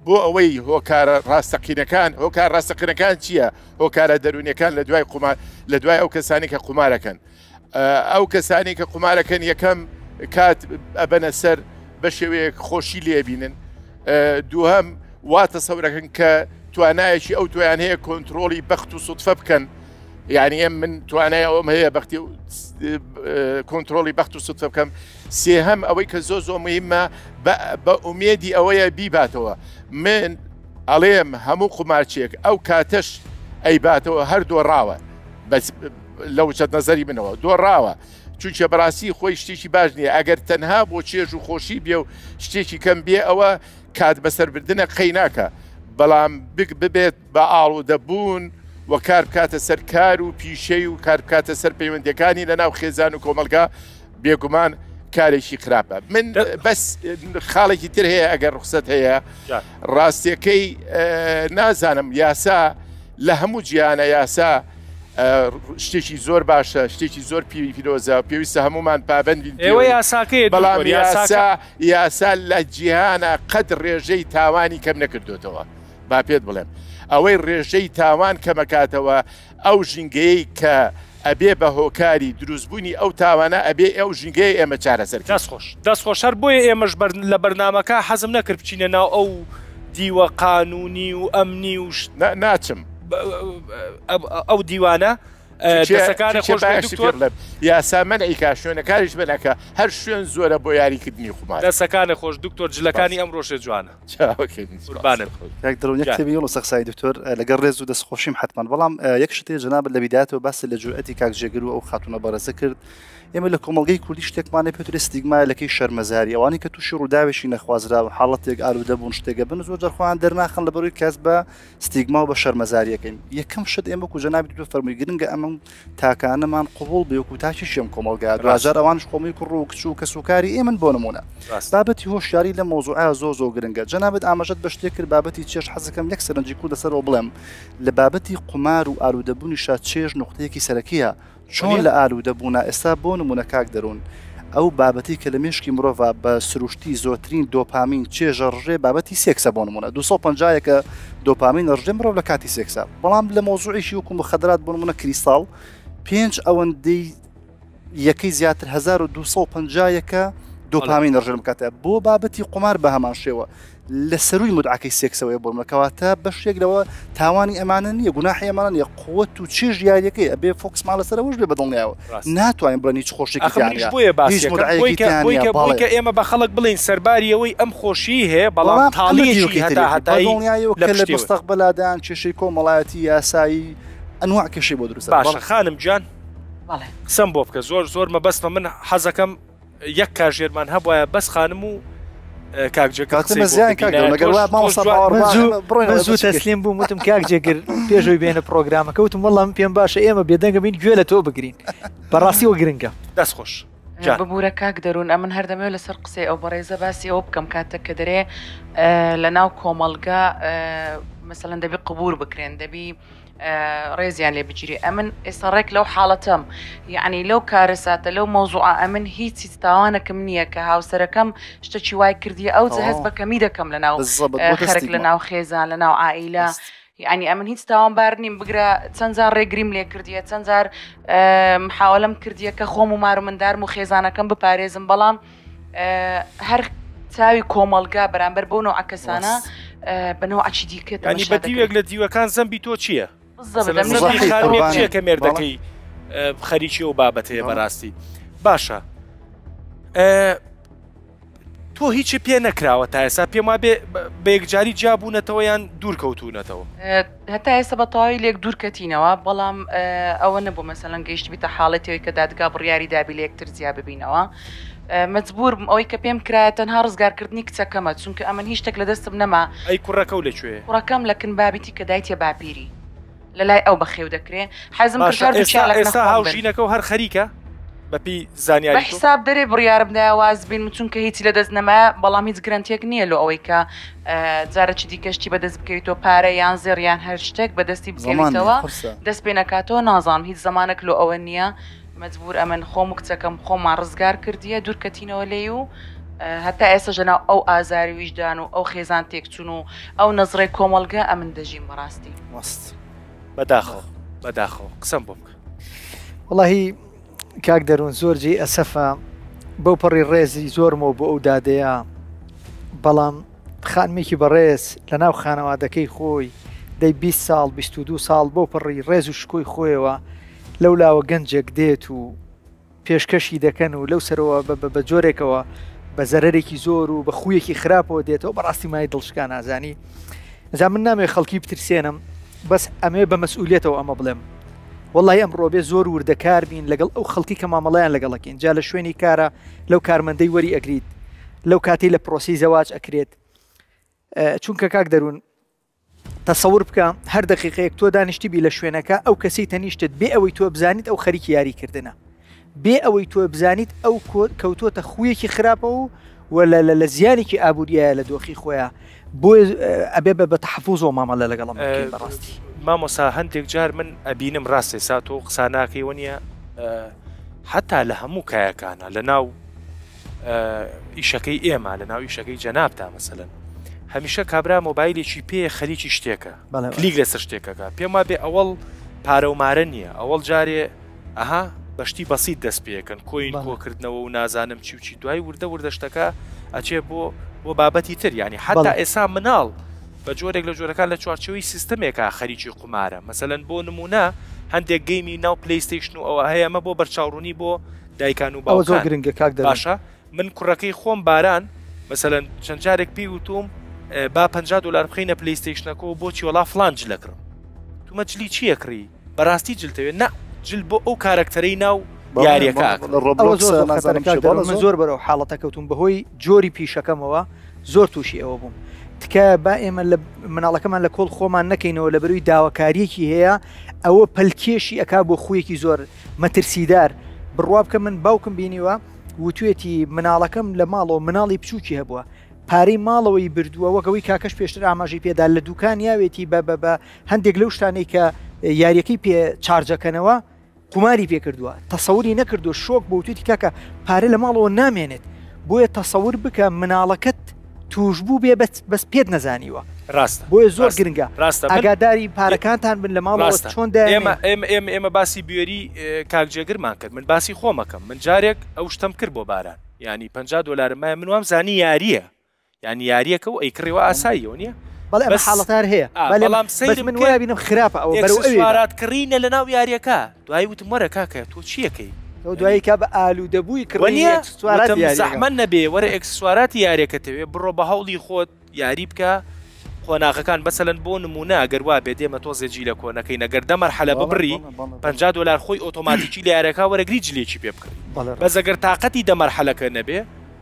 بۆ ئەوەی هۆکارە ڕاستەقینەکان هۆکار ڕاستەقینەکان چییە هۆکارە دەروونیەکان لە دوای قومار لە دوای ئەو کەسانی کە قومارەکەن ئەو کەسانی کە قومارەکەن یەکەم کات ئەبەنە سەر بە شێوەیەک خۆشی لێبینن دووهەم وا تەسەورەکەن کە توانایەکی ئەو تویان هەیە کۆنتترۆلی بەخت و سوتفە بکەن یعنی ئەم من توانای ئەوم هەیە بەختی کۆنتترۆلی بەخت و سوتفە بکەم سێهەم ئەوەی کە زۆ زۆ مهمە بە ئومێدی ئەوەیە بیباتەوە من ئەڵێم هەموو قومارچێک ئەو کاتەش ئەیباتەوە هەر دۆڕاوە بەس لە وچەت نەزەری منەوە دۆڕاوە چونکە بەڕاستی خۆی شتێکی باش نییە ئەگەر تەنها بۆ چێژ و خۆشی بێ و شتێکی کەم بێ ئەوە کات بەسەربردنە قەی ناکە. بەڵام ببێت بە ئاڵودەبوون و کار بکاتە سەر کار و پیشەی و کار بکاتە سەر پەیوەندیەکانی لە ناو خێزان و کۆمەڵگا بێگومان کارێکی خراپە. من بەس خاڵێکی تر هەیە ئەگەر ڕوخسەت هەیە، ڕاستیەکەی نازانم یاسا لە هەموو جیهانە یاسا شتێکی زۆر باشە، شتێکی زۆر پیرۆزە، پێویستە هەمومان پابەند بین ئێوە یاساکەی بەڵام یاسا یاسا لە جیهانە قەت ڕێژەی تاوانی کەم نەکردوتەوە. با پێت بڵێم ئەوەی ڕێژەی تاوان کەمەکاتەوە ئەو ژینگەیەی کە ئەبێ بە هۆکاری دروستبوونی ئەو تاوانە ئەبێ ئەو ژینگەیە ئێمە چارەسەر کەین. دەست خۆش دەست خۆش هەر بۆیە ئێمەش بەر لە بەرنامەکە حەزم نەکرد بچینە ناو ئەو دیوە قانونی و ئەمنی و شت نا ناچم. ئەو دیوانە دەسەکانە خۆش بێت دکتۆر. یاسا مەنعی کا شوێنەکانیش مەنع کا هەر شوێن زۆرە بۆ یاریکردنی قومار. دەسەکانە خۆش دکتۆر جلەکانی ئەمڕۆشێ جوانە. قوربانت. کاک دەروون یەک تێبینی لەسەر قسای دکتۆر لەگەڵ ڕێز و دەستخۆشیم حەتمەن بەڵام یەک شت هەیە جەنابت لە بیدایەتەوە باست لە جورئەتی کاک جێگر و ئەو خاتوونە بەڕێزە کرد ئێمە لە کۆمەڵگەی کوردی شتێکمان هەیە پێترێ ستیگمایە لەکەی شەرمەزاری ئەوانەی کە تووشی ڕووداوێکی نەخوازراو حاڵەتێک ئالوودە بوون شتێکە بن زۆر جار خۆیان دەرناخەن لەبەرەوەی کەس بە ستیگما و بە شەرمەزاریەکەین یەکەم شت ئێمە وەکو جەنابی دکتۆر فەرمووی گرنگە ئەمە تاکانەمان قبوڵ بێ وەکو تاکیشی ئەم کۆمەڵگا دواجار ئەوانش خۆمی کوڕ و کچ و کەسوکاری ئێمن بۆ نمونە بابەتی هۆشیاری لەم مەوزوعە زۆر زۆر گرنگە جەنابت ئاماژەت بە شتێک کرد بابەتی چێژ حەزەکەم یەک سەرنجی کورد لەسەرەوە بڵێم لە بابەتی قومار و ئالوودەبوونیشا چێژ نوقتەیەکی سەرەکیە چۆن لە ئالوودە بوونا ئێستا بۆ نموونە کاک دەروون ئەو بابەتەی کە لە مێشکی مرۆڤا بە سروشتی زۆرترین دۆپامین چێژە ڕژێ بابەتی سێکسە بۆ نموونە 250 یەکە دۆپامین ڕژێ مرۆڤ لە کاتی سێکسە بەڵام لە مەوزوعێکی وەکو مخدرات بۆ نموونە کریستاڵ پێنج ئەوەندەی یەکەی زیاتر 1250 یەکە دۆپامین ڕژێن بکاتە بۆ بابەتی قومار بە هەمان شێوە لە سەرووی مودعەکەی سێکسەوەیە بۆ منە کەواتە بەشێک لەوە تاوانی ئەمانە نییە گوناحی ئەمانە نییە قوت و چێژ یاریەکەی ئەبێ فۆکسمان لەسەر ئەوەش بێ بەدڵنیاوە ناتوانین بڵێن هیچ خۆشیێکی ئەخ منیش بۆیە باس هیچ یەکەم مودعەیەکی بۆی کە تیا بۆی نییە کە بۆی بەڵێ کە ئێمە بە خەڵک بڵێین سەرباری ئەوەی ئەم خۆشیی هەیە بەڵام بەڵام ئەمە تاڵییەکی دیوەکەی هەتا تریەتی هەتایی بەدڵنیایەوە لە کە لە پشتیەوەیە. مستەقبەلا دەیان کێشەی کۆمەڵایەتی یاسایی ئەنواع کێشەی بۆ دروست دەبێت باشە بەڵێ. خانم گیان بەڵێ. قسەم بۆ بکە زۆر زۆر مەبەستمە من حەزەکەم یەک کاژێرمان هەبوایە بەس خانم و کاک جێگر کاتە قسەی بۆ مەزیان کاک بکەینایە دەروون ئەگەر تۆش وایە تۆش مامۆستا جوان باوەڕ من با زوو ئێمە من بڕۆینەوە زوو بەچی کەی تەسلیم بووم وتم کاک جێگر پێشەوەی بێنە پرۆگرامەکە وتم وەڵا من پێم باشە ئێمە بێدەنگە بین گوێ لە تۆ بگرین بەڕاستی وە گرنگە. دەست خۆش جان. ببورە کاک دەروون ئەمن هەر دەمەوێت لەسەر قسەی ئەو بەڕێزە باسی ئەوە بکەم کاتێک کە دەرێ لە ناو کۆمەڵگا مەسەلەن دەبی قبور بکرێن دەبی ڕێزیان لێ بگیرێ ئەمن ئێستا ڕێک لەو حاڵەتەم یعنی لەو کارەساتە لەو مەوزوعە ئەمن هیچ هیچ تاوانێکم نییە کە هاوسەرەکەم شتێکی وای کردیە ئەو هەست بە کەمی دەکەم لە ناو خەرک لە ناو خێزان لە ناو عائیلە یعنی ئەمن هیچ تاوانبار نیم بگرە چەند جار ڕێگریم لێ کردیە چەند جار محاولەم کردیە کە خۆم و مار و مندارم و خێزانەکەم بپارێزم بەڵام هەر چاوی کۆمەڵگا بەرامبەر بەو نەوعە کەسانە بە نەوعەکی دیکە یانی تەماشا بە دیوێک دەکرێت. لە دیوەکان زەمبی تۆ چییە؟ بالضبط مەسەلەن ئەمنیش زەمبی بە خانمێک چییە قوربانت کە بەڵێ مێردەکەی خەریکی ئەو بابەتەیە بەڕاستی باشە ئە، تۆ هیچی پێ نەکراوە تا ئێستا پێم وابێ بە یەکجاری جیا بوونەتەوە یان دوور کەوتوونەتەوە؟ هەتا ئێستا بە تەواوی لێک دوور کەتینەوە بەڵام ئەوە نەبوو مەسەلەن گەیشتبیتە حاڵەتی ئەوەی کە دادگا بڕیاری دابی لە یەکتر جیا ببینەوە مەجبوور بووم ئەوەی کە پێم کرایە تەنها ڕزگارکردنی کچەکەمە چونکە ئەمن هیچ شتێک لە دەستم نەما. ئەی کوڕەکەو لە کوێیە؟ کوڕەکەم لە کن بابیتی کە دایتیە باپیری لە لای ئەو بەخێو دەکرێ حەزم کرد باشە هەردووکیان ئێستا لە کنە ئێستا خۆم بن. هاوژینەکەو هەر خەریکە؟ بەپێی بە زانیاری تۆ؟ حیساب دەرێ بڕیارم دایە واز بینم چونکە هیچی لە دەست نەمایە بەڵام هیچ گرەنتیەک نییە لۆ ئەوەی کە جارەکی دیکە شتی بەدەست بکەویتەوە پارە یان زێڕ یان هەر شتێک بەدەستی زەمان نییە بکەویتەوە قورسە. دەست پێ نەکاتەوە نازانم هیچ زەمانەک لۆ ئەوە نییە مەجبور ئەمن خۆم و کچەکەم خۆمان ڕزگار کردیە دوور کەتینەوە لێی و هەتا ئێستاش لەناو ئەو ئازاری ویژدان و ئەو خێزان تێکچون و ئەو نەزڕەی کۆمەڵگە ئەمن دەژیم بەڕاستی. ڕاست. بەداخەوە بەداخەوە قسەم بۆ بکە. وەڵاهی کاک دەروون زۆر جێی ئەسەفە بەو پەڕی ڕێزی زۆرمەوە بۆ ئەو دادەیە بەڵام خانمێکی بەڕێز لە ناو خانەوادەکەی خۆی دەی 20 ساڵ 22 ساڵ بەو پەڕی ڕێز و شکۆی خۆیەوە لەو لاوە گەنجێک دێت و پێشکەشی دەکەن و لەو سەرەوە بە جۆرێکەوە بە زەرەرێکی زۆر و بە خوویەکی خراپەوە دێتەوە بەڕاستی مای دڵشکان نازانی جا من نامەوێ خەڵکی بترسێنم بەس ئەمەوێ بە مەسئولیەتەوە ئەمە بڵێم وەڵی ئەمڕۆ بێ زۆر وردەکار بین لەگەڵ ئەو خەڵکی کە مامەڵەیان لەگەڵەکەین جا لە شوێنی کارە لەو کارمەندەی وەری ئەگریت لەو کاتەی لە پرۆسی زەواج ئەکرێت چونکە کاک دەروون تەسەور بکە هەر دەقیقەیەک تۆ دانیشتبی لە شوێنەکە ئەو کەسەی تەنیشتت بێ ئەوەی تۆ بزانیت ئەو خەریکی یاری کردنە بێ ئەوەی تۆ بزانیت ئەو کەوتۆتە خوویەکی خراپەوە و لە لە لە زیانێکی ئابووریایە لە دۆخی خۆیا بۆیە ئەبێ بە بە تەحەفوزەوە مامەلە لەگەڵ ئەمە بکەین بەڕاستی. مامۆستا هەندێک جار من ئەبینم ڕاستە ئێستا تۆ قسە ناکەی وەنیە حتا لە هەموو کایەکانە لە ناو ئیشەکەی ئێمە لە ناو ئیشەکەی جەنابتا مەسەلەن هەمیشە کابرا مۆبایلێکی پێ خەریکی شتێکە کلیک لەسەر شتێکەکە پێم وابێ ئەوەڵ پارە و مارە نییە ئەوەڵ جارێ ئەها بەشتی بەسیت دەست پێکەن coin کۆکردنەوە و نازانم چی و چی دوای وردە وردە شتەکە ئەچێ بۆ بۆ بابەتی تر ینی حتا ئێسا مناڵ بە جۆرێک لە جۆرەکان لە چوارچەوەی سیستمێکا خەریکی قومارە مەسەلەن بۆ نمونە هەندێک game ی ناو PlayStation و ئەوە هەیە ئەمە بۆ بەرچاوڕوونی بۆ دایکان و ئەوە زۆر باوکان گرنگە کاک دەروون. باشە من کوڕەکەی خۆم باران مەسەلەن چەند جارێک پێی وتوم با 50 دلار بخەینە PlayStation ەکەوە بۆچی وەڵا فلان جلە کڕم تومە جلی چییە کڕی بەڕاستی جلتەوێ نا جل بۆ ئەو کارەکتەرەی ناو یاریەکە ئەکڕم. ئەوە زۆر ڕۆبلۆکسە زۆر خەتەرە نازانم کاک چیە دەروون بەڵێ من زۆر زۆر بەرەو حاڵەتە کەوتوم بەهۆی جۆری پیشەکەمەوە زۆر توشی ئەوە بووم تکایە با ئێمە لە مناڵەکەمان لە کۆڵ خۆمان نەکەینەوە لەبەروی داواکاریەکی هەیە ئەوە پەلکێشی ئەکا بۆ خویەکی زۆر مەترسیدار بڕوا بکە من باوکم بینیوە وتوێتی مناڵەکەم لە ماڵەوە مناڵی بچووکی هەبووە پارەی ماڵەوەی بردووە وەک ئەوەی کاکەش پێشتر ئاماژەی پێدا لە دوکان یاوێتی بە بە بە هەندێک لەو شتانەی کە یاریەکەی پێ چارجەکەنەوە قوماری پێ کردووە تەسەوری نەکردووە شۆک بۆ وتوێتی کاکە پارە لە ماڵەوە نامێنێت بۆیە تەسەور بکە مناڵەکەت توشبوو بێ بەس بەس پێت نەزانیوە ڕاستە بۆیە زۆر ڕاستە گرنگە ڕاستە من ئاگاداری پارەکانتان بن لە ماڵەوە ڕاستە چۆن ئێمە دایانێن. ئێمە ئێمە ئێمە باسی بوێری کاک جێگرمان کرد من باسی خۆمەکەم من جارێک ئەو شتەم کرد بۆ باران یانی 50 دۆلارم مایە من وام زانی یاریە یانی یاریەکە و ئەیکڕی وە ئاساییەوە نیە بەڵێ ئەمە بەس حاڵەتار هەیە ئا بەلێ بەڵام بەس سەیرم من کرد وای بینم خراپە ئەوە بەرەو ئەوێ بە. ئێکسسوارات کڕینە لەناو یاریەکە دوایی وتم وەرە کاکە تۆ چیەکەی ئەو یانی دوایی کا بە ئالوودەبووی کڕینی وەنیە ئێکسسواراتی وتم یاریەکە. زەحمەت نەبێ وەرە ئێکسسواراتی یاریەکەتەوێ بڕۆ بە هەوڵی خۆت یاری بکە قۆناغەکان بەسەلەن بۆ نمونە گەر وابێ دێمە تۆزێ جیلە کۆنەکەی نەگەر دە مەرحەلە بەڵێ ببڕی بەڵێ بەڵێ بەڵێ 50 دۆلار خۆی ئۆتۆماتیکی لە یارەکە وەرەگری جلێکی پێ بکڕی بەڵێ بەس ڕاستە. ئەگەر تاقەتی دە مەرحەلەکە نەبێ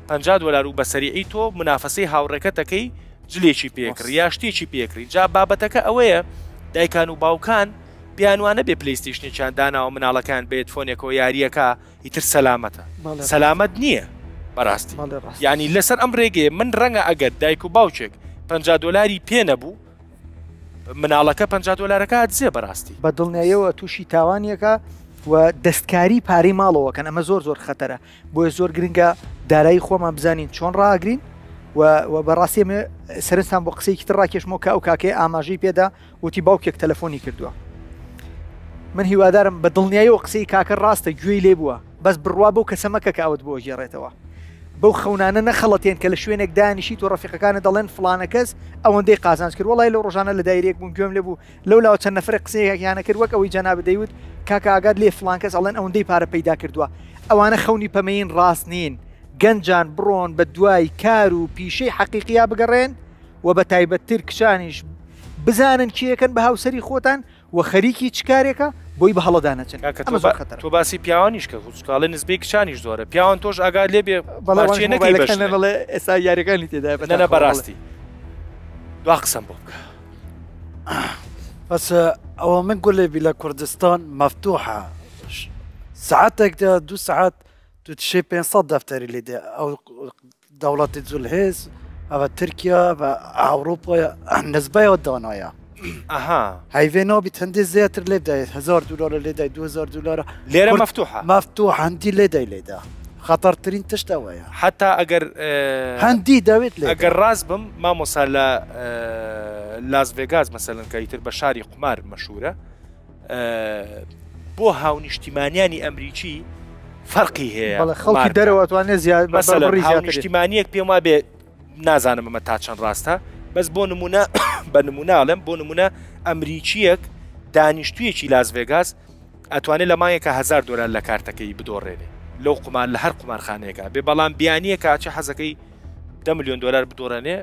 50 دۆلار و بە سەریعی تۆ منافەسەی هاوڕێکەتەکەی جلێکی پێکڕی ڕاست یا شتێکی پێکڕی جا بابەتەکە ئەوەیە دایکان و باوکان پێیان وانەبێ PlayStation ێکیان داناوە مناڵەکان بە headphone ێکەوە یاریەکە ئیتر سەلامەتە بەڵێ ڕاستە. سەلامەت نییە بەڕاستی بەڵێ ڕاستە. یعنی لەسەر ئەم ڕێگەیە من ڕەنگە ئەگەر دایک و باوکێک 50 دۆلاری پێ نەبوو مناڵەکە 50 دۆلارەکە ئەدزێ بەڕاستی. بە دڵنیایەوە تووشی تاوانیەکە و دەستکاری پارەی ماڵەوەکەن ئەمە زۆر زۆر خەتەرە بۆیە زۆر گرنگە دارایی خۆمان بزانین چۆن ڕاگرین و و بەڕاستی ئەمە سەرنجتان بۆ قسەیەکی تر ڕاکێشمەوە کە ئەو کاکەیە ئاماژەی پێدا وتی باوکێک تەلەفۆنی کردووە من هیوادارم بە دڵنیایەوە قسەی کاکە ڕاستە گوێی لێ بووە بەس بڕوا بەو کەسە مەکە کە ئەوت بۆ گێڕێتەوە بەو خەونانە نەخەڵەتێن کە لە شوێنێک دانیشیت و ڕەفیقەکانت دەڵێن فڵانە کەس ئەوەندەی قازانج کرد وەڵای لەو ڕۆژانە لە دایرەیەک بووم گوێم لێ بوو لەو لاوە چەند نەفرێک قسەیەکیانە کرد وەک ئەوەی جەنابت دەیوت کاکە ئاگات لێ فڵان کەس ئەڵێن ئەوەندەی پارە پەیدا کردووە ئەوانە خەونی پەمەیین ڕاست نین گەنجان بڕۆن بە دوای کار و پیشەی حەقیقیا بگەڕێن و بە تایبەتتر کچانیش بزانن کێیەکەن بە هاوسەری خۆتان و خەریکی چ کارێکە بۆی بە هەڵەدا نەچن کاکە ئەمە تۆ زۆر خەتەرە. تۆ باسی پیاوانیش کە خوچکاڵێ نسبەی کچانیش زۆرە پیاوان تۆش ئاگات لێ بێ بەڵێ قومارچیە وانیش نەکەی مۆبایلەکان بەژنێ. نەڵێ ئێستا یاریەکانی تێدایە نەنە بەداخەوە بەڵێ. بەڕاستی دوا قسەم بۆ بکە. بەس ئەوە من گولێ بی لە کوردستان مەفتوحە ساعتێک دە دوو ساعت تو تشێ 500 دەفتەری لێ دێ ئەو دەوڵەتی زولهێز ئەوە تورکیا و ئەوروپا نسبەیە دانایە ئەها هەیڤێ نابیت هەندێ زیاتر لێ بدایت 1000 دلار لێ دای 2000 دلار لێرە کورد مەفتوحە مەفتوح هەندی لێ دای لێدا خەتەرترین تشت ئەوەیە حتا ئەگەر هەندی دەوێت لێ ئەگەر ڕاست بم مامۆسا لە لاس ڤێگاس مەسەلەن کە ئیتر بە شاری قومار مەشهورە بۆ هاونیشتیمانیانی ئەمریکی فەرقی هەیە بەڵێ خەڵکی دەرەوە توانێت زیاد بە مەسەلەن بڕی زیاتر بێت. هاونیشتیمانیەک پێم وابێ نازانم ئەمە تا چەند ڕاستە بەس بۆ نمونە بە نمونە ئەڵێم بۆ نمونە ئەمریکیەک دانیشتوویەکی لاس ڤێگاس ئەتوانێت لە مانگێکا 1000 دۆلار لە کارتەکەی بدۆڕێنێ لەو قومار لە هەر قومارخانەیەکا بێ بەڵام بیانیەکە ئەچێ حەزەکەی 10 ملیۆن دۆلار بدۆڕێنێ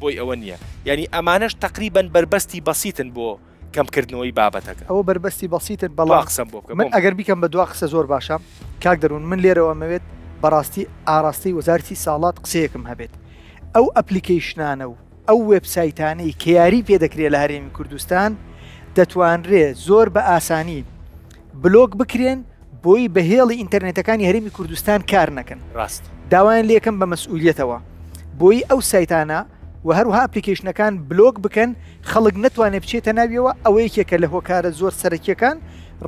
بۆی ئەوە نییە یعنی ئەمانەش تقریبا بەربەستی بەسیتن بۆ کەمکردنەوەی بابەتەکە. ئەوە بەربەستی بەسیتن دوا بەڵام قسەم بۆ بکە من بۆم. ئەگەر بیکەم بە دوا قسە زۆر باشە کاک دەروون من لێرەوە ئەمەوێت بەڕاستی ئاراستەی وەزارەتی ساڵات قسەیەکم هەبێت ئەو application انە و. ئەو وێبسایتانەی کە یاری پێ دەکرێت لە هەرێمی کوردستان دەتوانرێ زۆر بە ئاسانی بلۆک بکرێن بۆی بە هێڵی ئینتەرنێتەکانی هەرێمی کوردستان کار نەکەن. ڕاستە. داوایان لێکەم بە مەسئولیەتەوە بۆی ئەو سایتانە و هەروها ئەپلیکەیشنەکان بلۆک بکەن خەڵک نەتوانێت بچێتە ناویەوە، ئەوە یەکێکە لە هۆکارە زۆر سەرەکیەکان،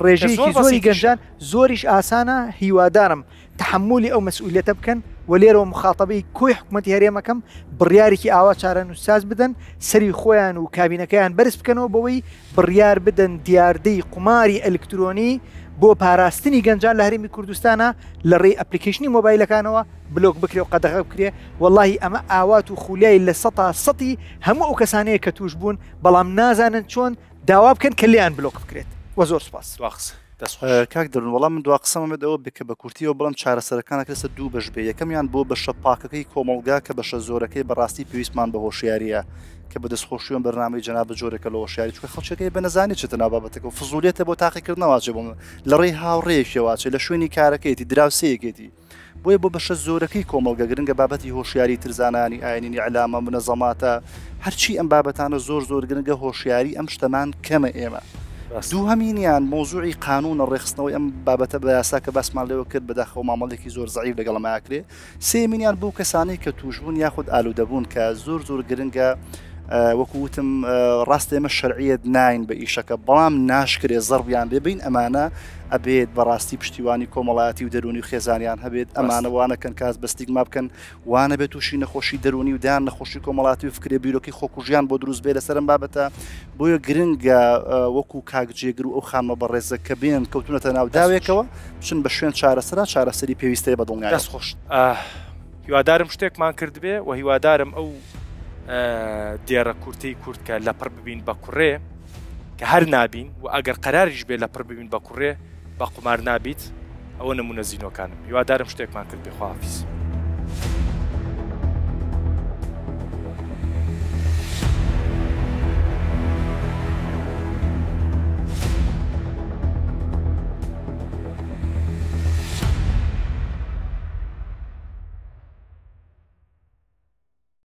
ڕێژەیەکی زۆری گەنجان زۆریش ئاسانە، هیوادارم تەحەمولی ئەو مەسئولیەتە بکەن و لێرەوە موخاتەبەی کۆی حکومەتی هەرێمەکەم بڕیارێکی ئاوا چارەنووسساز بدەن سەری خۆیان و کابینەکەیان بەرز بکەنەوە بەوەی بڕیار بدەن دیاردەی قوماری ئەلکترۆنی بۆ پاراستنی گەنجان لە هەرێمی کوردستانە لە ڕێی ئەپلیکەیشنی مۆبایلەکانەوە بلۆک بکرێ و قەدەغە بکرێ وەڵاهی ئەمە ئاوات و خولیای لە سەتا سەتی هەموو ئەو کەسانەیە کە توش بوون بەڵام نازانن چۆن داوا بکەن کە لێیان بلۆک بکرێت وە زۆر سوپاس. دوا قسە. دەست خۆش. کاک دەرون وەڵا من دوا قسەم ئەمێت ئەوە بێ کە بە کورتیەوە بڵێم چارەسەرەکان ئەکرێ سەر دوو بەش بێ یەکەمیان بۆ بەشە پاکەکەی کۆمەڵگا کە بەشە زۆرەکەی بەڕاستی پێویستمان بە هۆشیاریە کە بە دەستخۆشیەوە بەرنامەی جەنابت جۆرێکە لە هۆشیاری چونکە خەڵکێک هەیە بە نەزانی چێتە ناو بابەتەکە و فزولیەتە بۆ تاقیکردنەوە ئەچێ بۆ لە ڕێی هاوڕێیەکیەوە ئەچێ لە شوێنی کارەکەیەتی دراوسێیەکێتی بۆیە بۆ بەشە زۆرەکەی کۆمەڵگە گرنگە بابەتی هۆشیاری تر زانایانی ئاینینی ئیعلامە منەزەماتە هەرچی ئەم بابەتانە زۆر زۆر گرنگە هۆشیاری ئەم شتەمان کەمە ئێمە دووهەمینیان مەوزوعی قانونە ڕێکخستنەوەی ئەم بابەتە بە یاسا کە باسمان لێوە کرد بەداخەوە مامەڵێکی زۆر زەعیف لەگەڵ ئەمە ئەکرێ سێیەمینیان بۆ کەسانەی کە تووشبوون یاخود ئالوودەبوون کە زۆر زۆر گرنگە وەکو وتم ڕاست ئێمە شەرعیەت ناین بە ئیشەکە بەڵام ناشکرێ زەڕبیان لێ بین ئەمانە ئەبێت بەڕاستی پشتیوانی کۆمەڵایەتی و دەروونی و خێزانیان هەبێت ئەمانە وانەکەن کاس بە ستیگما بکەن وانەبێت تووشی نەخۆشی دەروونی و دایان نەخۆشی کۆمەڵاتی و فکرێ بیرۆکی خۆکوژیان بۆ دروست بێ لەسەر ئەم بابەتە بۆیە گرنگە وەکو کاک جێگر و ئەو خانمە بەڕێزە کە بێن کەوتونەتە ناو داوێکەوە بچن بە شوێن چارەسەرا چارەسەری پێویستەیە بە دڵنیایەوە. دەست خۆش هیوادارم شتێکمان کردبێ و هیوادارم ئەو دێڕە کورتەی کورد کە لەپڕ ببین بە کوڕێ کە هەر نابین و ئەگەر قەراریش بێ لەپڕ ببین بە کوڕێ بە قومار نابیت ئەوە نمونە زینۆکانم هیوادارم شتێکمان کرد بێ خواحافیز.